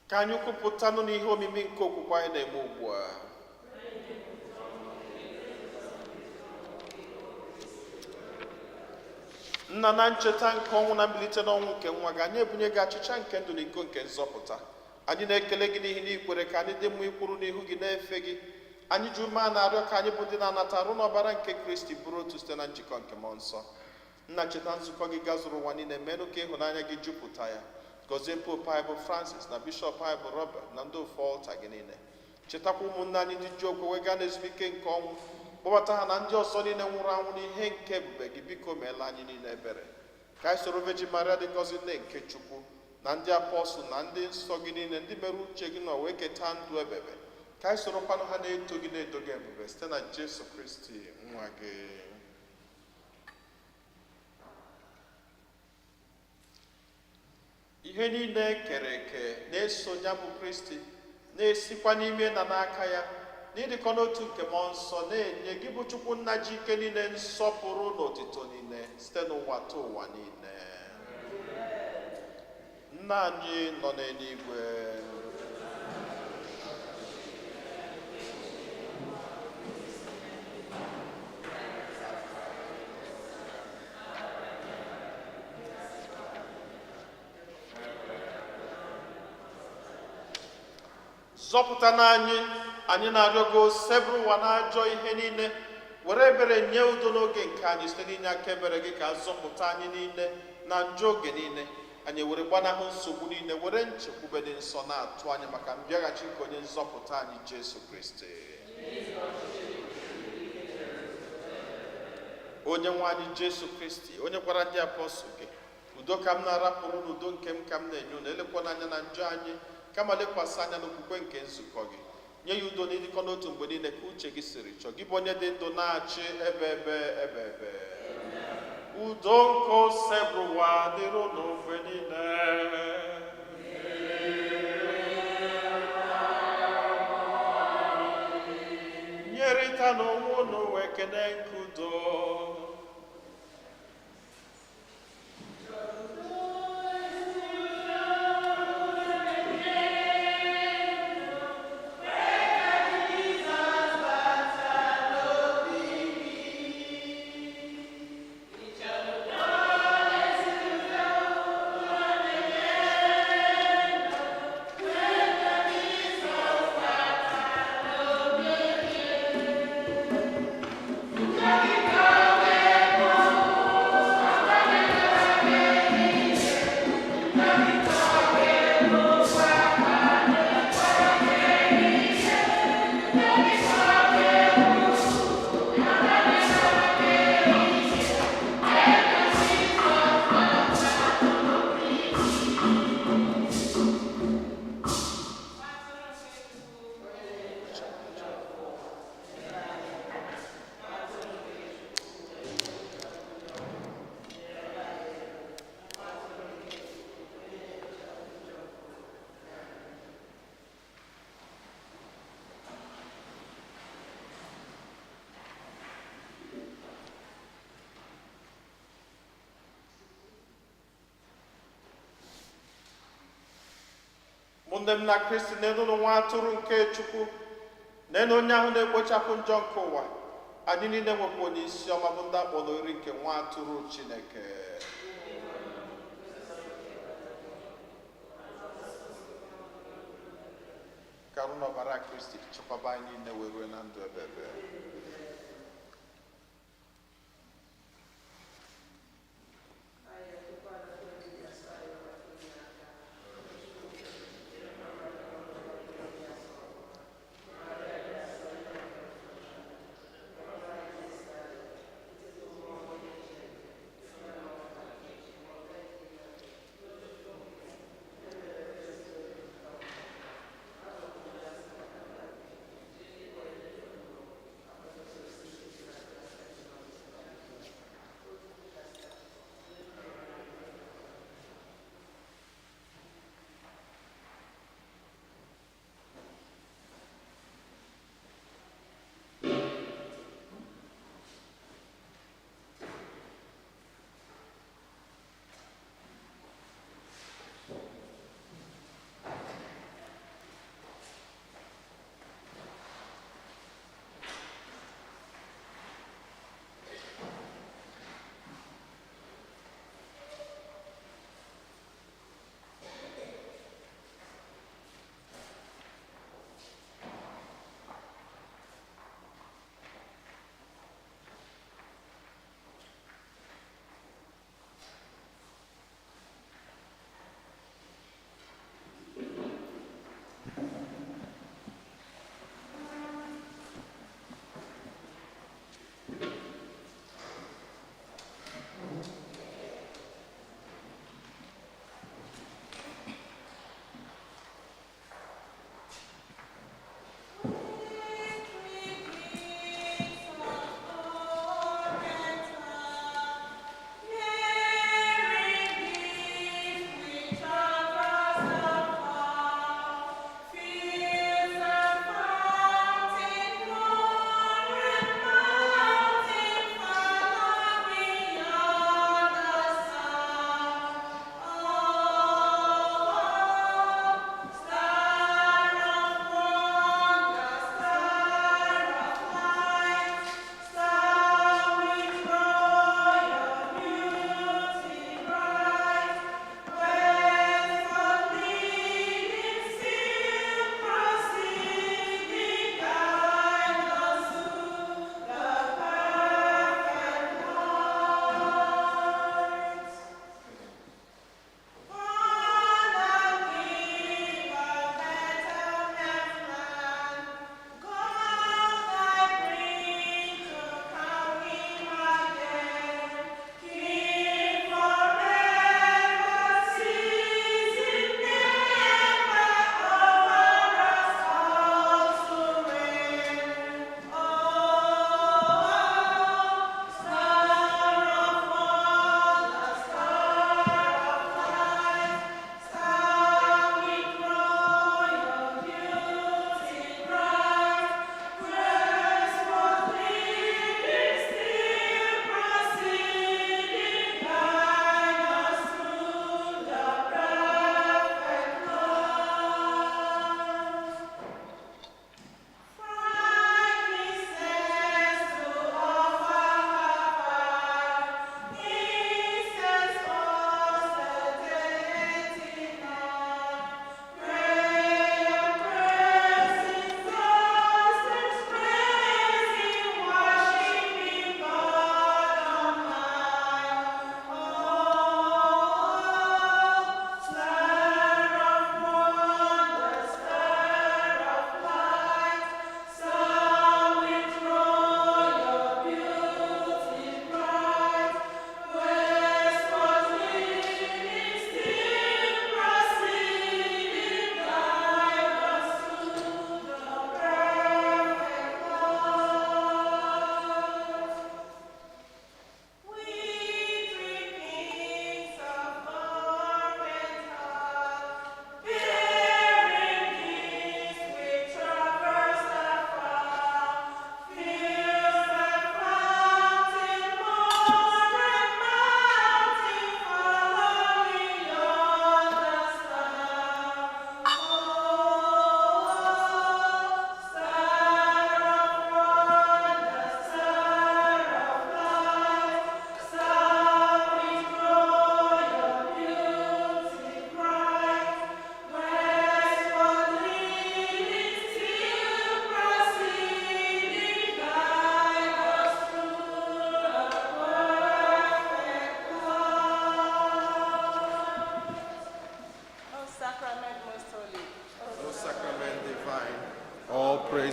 Ka anyị kwupụtanụ n'ihe omimi nke okwukwe anyị na-eme ugbu a. Nna, na ncheta nke ọnwụ na mbilite n'ọnwụ nke nwa gị, anyị ebunye gị achịcha nke ndụ na iko nke nzọpụta. Anyị na-ekele gị n'ihi na ị kwere ka anyị dị mma ikwuru n'ihu gị na-efe gị. Anyị ji ume a na-arịọ ka anyị bụ ndị na-anata arụ n'ọbara nke Kristi bụrụ otu site na njikọ nke mmụọ nsọ. Nna, cheta nzukọ gị gazuru ụwa niile, menụ ka ịhụnanya gị jupụta ya. Gọzie Popu anyị bụ Francis na Bishọp anyị bụ Robert na ndị ofu ọlta gị niile. Chetakwa ụmụnne anyị ndị ji okwe wee gaa n'ezumike nke ọnwụ, kpọbata ha na ndị ọzọ niile nwụrụ anwụ n'ihe nke ebube gị. Biko meela anyị niile ebere, ka anyị soro Virgin Maria dị ngọzi, nne nke Chukwu, na ndị apọstụl na ndị nsọ gị niile ndị mere uche gị nọ wee keta ndụ ebebe, ka anyị sorokwanụ ha na-eto gị na-edo gị ebube site na Jesu Kristi nwa gị. Ihe niile kere eke na-eso ya bụ Kristi, na-esikwa n'ime na n'aka ya, n'ịdịkọ n'otu nke mmụọ nsọ, na-enye gị bụ Chukwu nna ji ike niile nsọpụrụ na otito niile site n'ụwa ta ụwa niile. Nna anyị nọ n'eluigwe, zọpụta n'anyị, anyị na-arịọ gị, osebụrụ ụwa na ajọ ihe niile, were ebere nye udo n'oge nke anyị. Site n'inye aka ebere gị, ka zọpụta anyị niile na njọ oge niile, anyị were gbanahụ nsogbu niile, were nchekwube dị nsọ na-atụ anyị maka mbịaghachi nke onye nzọpụta anyị Jesu Kristi. Onye nwe anyị Jesu Kristi, onye gwara ndị apọstụl gị, udo ka m na-arapụrụ, n'udo nke m ka m na-enye unu, elekwana anya na njọ anyị, kama lekwasị anya n'okwukwe nke nzukọ gị, nye ya udo n'ịdịkọ n'otu mgbe niile ka uche gị siri chọọ, gị bụ onye dị ndụ na-achị ebe ebe ebe ebe. Udo nke Osebụrụwa dịrị unu mgbe niile. Nyerịta n'onwe unu ekene nke udo. Ụmụnne m na Kristi, n'elu nwa atụrụ nke Chukwu, n'elu onye ahụ na-ekpochapụ njọ nke ụwa. Anyị niile nwekwa onye isi ọma bụ ndị akpọ n'oriri nke nwa atụrụ Chineke. Ka arụ n'ọbara Kristi chekwaba anyị niile wee rue na ndụ ebebe.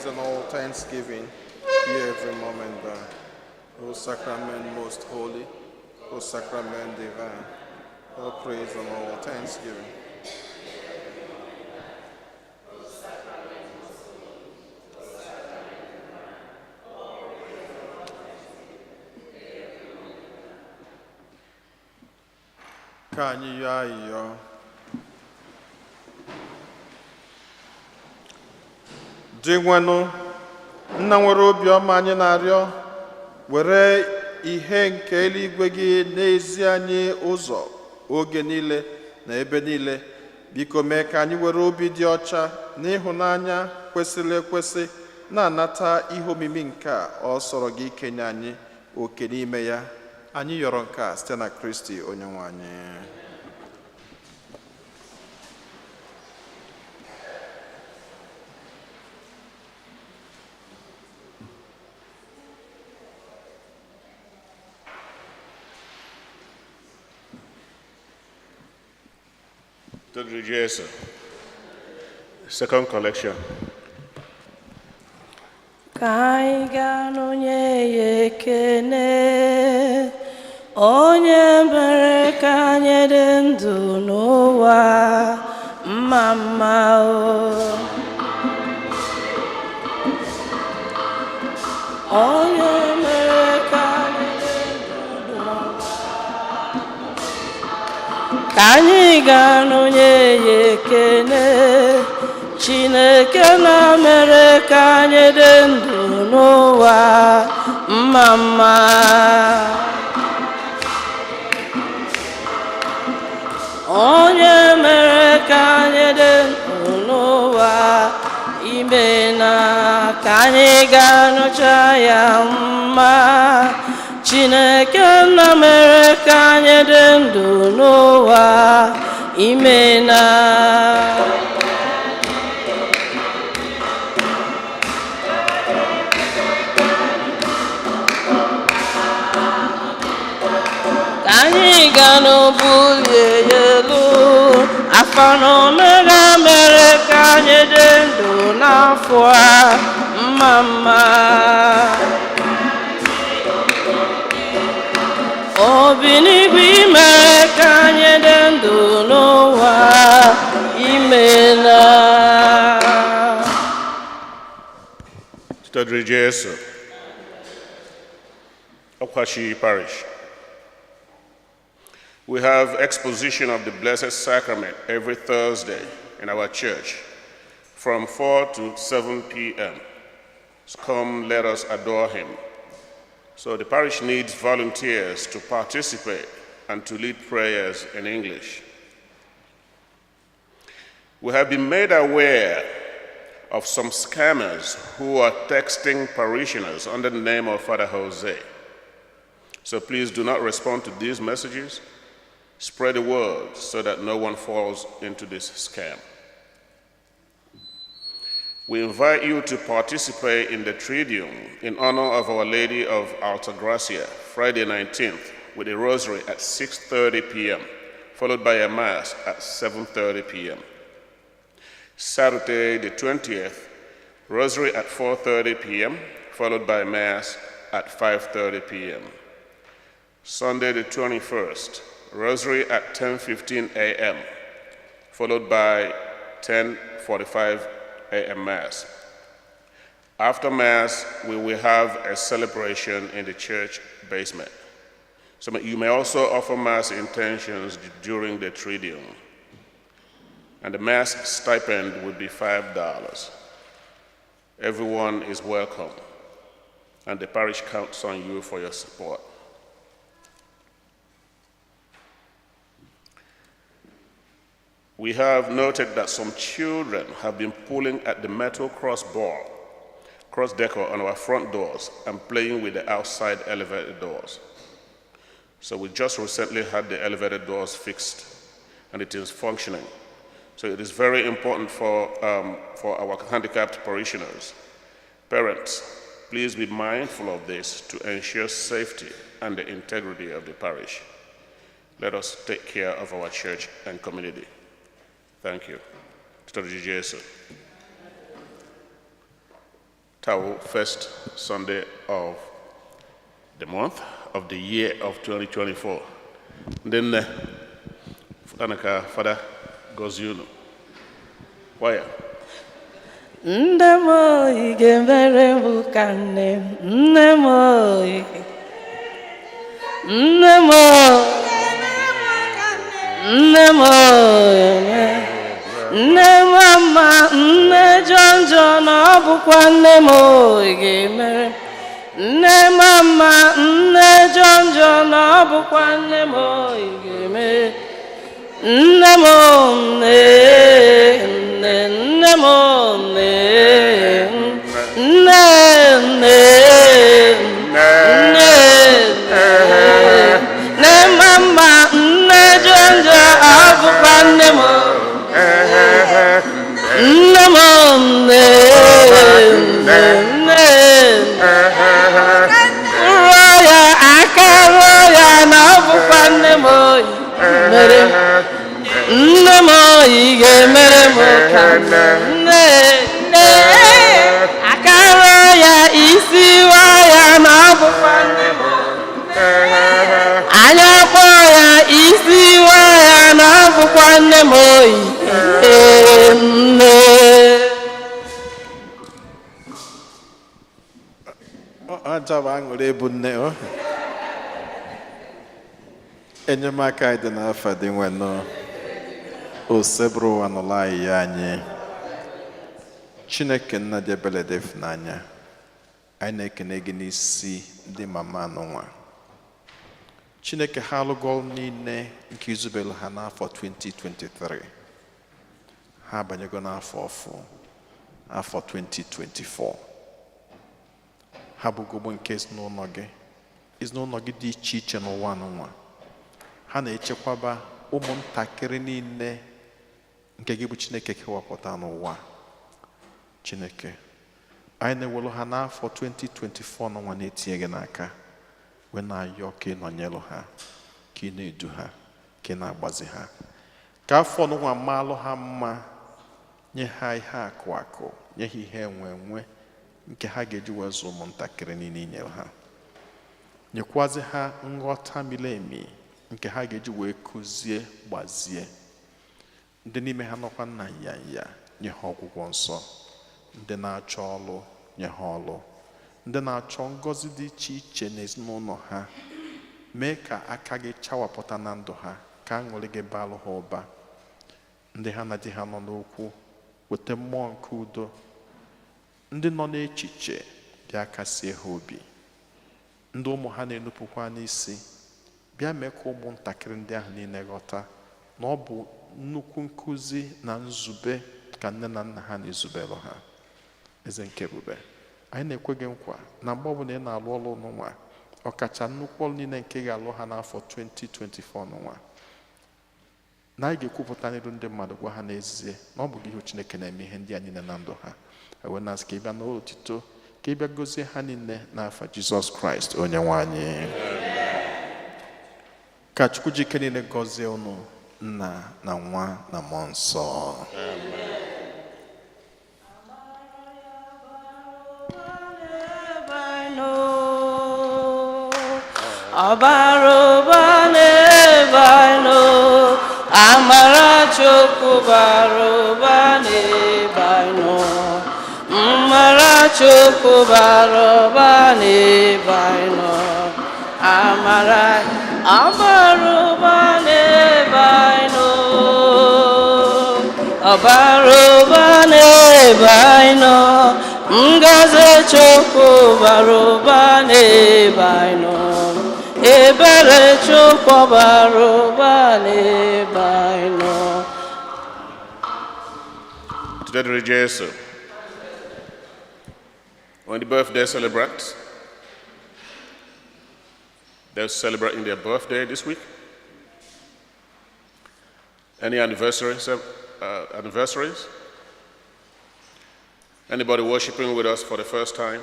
and all thanksgiving be every moment thine. O sacrament most holy, O sacrament divine, all praise and all thanksgiving. Ka anyị yọọ ayịyọ. Dinwenụ, nna nwere obiọma, anyị na-arịọ, were ihe nke eluigwe gị na-ezi anyị ụzọ oge niile na ebe niile. Biko mee ka anyị were obi dị ọcha na ịhụnanya kwesịrị ekwesị na-anata ihe omimi nke a ọ sọrọ gị ikenye anyị oke n'ime ya. Anyị yọrọ nke a site na Kristi onye nwe anyị. Dr. Jesu. Second collection. Ka anyị gaa n'onye ya ekene, onye mere ka anyị dị ndụ n'ụwa. Mma mma o, onye mere ka anyị dị ndụ n'ụwa. Ka anyị gaa n'onye ya ekene, Chineke na mere ka anyị dị ndụ n'ụwa. Mma mma, onye mere ka anyị dị ndụ n'ụwa. Ime na ka anyị ga-anụcha ya mma. Chineke nna mere ka anyị dị ndụ n'ụwa. Ime na ka anyị ga n'obulie ya elu. Alfa na Omega mere ka anyị dị ndụ n'afọ a. Mma mma, obi n'igwe mere ka anyị dị ndụ n'ụwa. Imela. Dr. Jesu. Okwachi Parish. We have exposition of the Blessed Sacrament every Thursday in our church from 4 to 7 p.m. So come, let us adore him. So the parish needs volunteers to participate and to lead prayers in English. We have been made aware of some scammers who are texting parishioners under the name of Father Jose. So please do not respond to these messages. Spread the word so that no one falls into this scam. We invite you to participate in the Triduum in honor of Our Lady of Altagracia, Friday 19th, with a rosary at 6:30 p.m., followed by a mass at 7:30 p.m. Saturday the 20th, rosary at 4:30 p.m., followed by mass at 5:30 p.m. Sunday the 21st, rosary at 10:15 a.m., followed by 10:45 a.m. mass. After mass, we will have a celebration in the church basement. So you may also offer mass intentions during the Triduum. And the mass stipend would be $5. Everyone is welcome, and the parish counts on you for your support. We have noted that some children have been pulling at the metal cross decor on our front doors and playing with the outside elevator doors. So we just recently had the elevator doors fixed, and it is functioning. So it is very important for our handicapped parishioners. Parents, please be mindful of this to ensure safety and the integrity of the parish. Let us take care of our church and community. Thank you. Dr. Jesu. Taa wụ first Sunday of the month of the year of 2024. Ndị nne, fụtanụ ka Fada gọzie unu. Kwaya. Nne m oyi ga-emere m ka nne m, nne m oyi, nne m oyi, nne m oyi, nne m ama, nne jọnjọ na ọ bụkwa nne m oyi ga-emere nne m ama, nne jọnjọ na ọ bụkwa nne m oyi ga-emere nne m, nne, nne, nne m, nne, nne, nne, nne, nne mama, nne jọnjọ ọ bụkwa nne m, nne m, nne, nne, nne, rụọ ya aka, rụọ ya na ọ bụkwa nne m oyi mere nne m oyi ga-emere m ka nne, nne, aka rụọ ya, isi wa ya na ọ bụkwa nne m, anya kpọọ ya, isi wa ya na ọ bụkwa nne m oyi, ee, nne. Aja bụ aṅụrị ebu nne o. Enyemaka anyị dị n'afa dị nwenụ osebụrụ ụwa nọla anyị ya anyị. Chineke nna dị ebele dị ịfụnanya, anyị na-ekene gị n'isi ndị mama anụnwa. Chineke, ha alụgo ọrụ niile nke izubelu ha n'afọ 2023. Ha abanyego n'afọ ọfụ, afọ 2024. Ha bụgogbo nke ezinụlọ gị, ezinụlọ gị dị iche iche n'ụwa n'ụwa. Ha na-echekwaba ụmụntakịrị niile nke gị bụ Chineke kewapụta n'ụwa. Chineke, anyị na-ewelu ha n'afọ 2024 n'ụwa na-etinye gị n'aka, wee na-ayọ ka ị nọnyelụ ha, ka ị na-edu ha, ka ị na-agbazi ha, ka afọ n'ụwa maalụ ha mma, nye ha ihe akụ akụ, nye ha ihe enwe enwe nke ha ga-eji wee zụ ụmụntakịrị niile i nyere ha. Nyekwazi ha nghọta miri emi nke ha ga-eji wee kụzie, gbazie ndị n'ime ha nọkwa na nyanya. Nye ha ọgwụgwọ nsọ. Ndị na-achọ ọlụ, nye ha ọlụ. Ndị na-achọ ngọzi dị iche iche n'ezinụlọ ha, mee ka aka gị chawapụta na ndụ ha, ka aṅụrị gị balụ ha ụba. Ndị ha na di ha nọ n'okwu, weta mmụọ nke udo. Ndị nọ n'echiche, bịa kasie ha obi. Ndị ụmụ ha na-enupụkwa n'isi, bịa mee ka ụmụntakịrị ndị ahụ niile ghọta na ọ bụ nnukwu nkụzi na nzube ka nne na nna ha na-ezubelụ ha. Eze nke ebube, anyị na-ekwe gị nkwa na mgbe ọbụla ị na-alụ ọlụ n'ụwa, ọkacha nnukwu ọlụ niile nke ị ga-alụ ha n'afọ 2024 n'ụwa, na anyị ga-ekwupụta n'iru ndị mmadụ, gwa ha n'ezie na ọ bụ gị ihu Chineke na-eme ihe ndị a niile na ndụ ha. Wee na-asị ka ị bịa n'otito, ka ị bịa gozie ha niile n'afa Jizọs Kraịst onye nwe anyị. Ka Chukwu ji ike niile gọzie unu, Nna na Nwa na Mmụọ Nsọ. Ọbara ụba n'ebe anyị nọ, amara Chukwu bara ụba n'ebe anyị nọ, mmara Chukwu bara ụba n'ebe anyị nọ, amara ọbara ụba n'ebe anyị nọ, ọbara ụba n'ebe anyị nọ, ngọzi Chukwu bara ụba n'ebe anyị nọ, ebere Chukwu bara ụba n'ebe anyị nọ. Today, dịrị Jesu. When the birthday celebrants, they're celebrating their birthday this week. Any anniversaries? Anybody worshiping with us for the first time?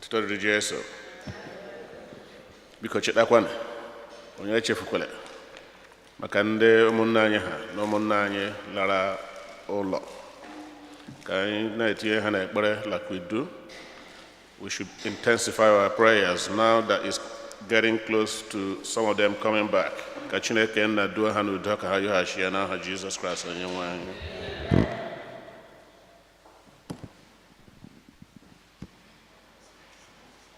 Today, dịrị Jesu. Biko chetakwana, onye echefukwala maka ndị ụmụnne anyị ha na ụmụnne anyị lara ụlọ. Ka anyị na-etinye ha n'ekpere like we do. We should intensify our prayers now that it's getting close to some of them coming back. Ka Chineke nna duo ha n'udo ka ha yọghachi ya n'aha Jizọs Kraịst onye nwe anyị.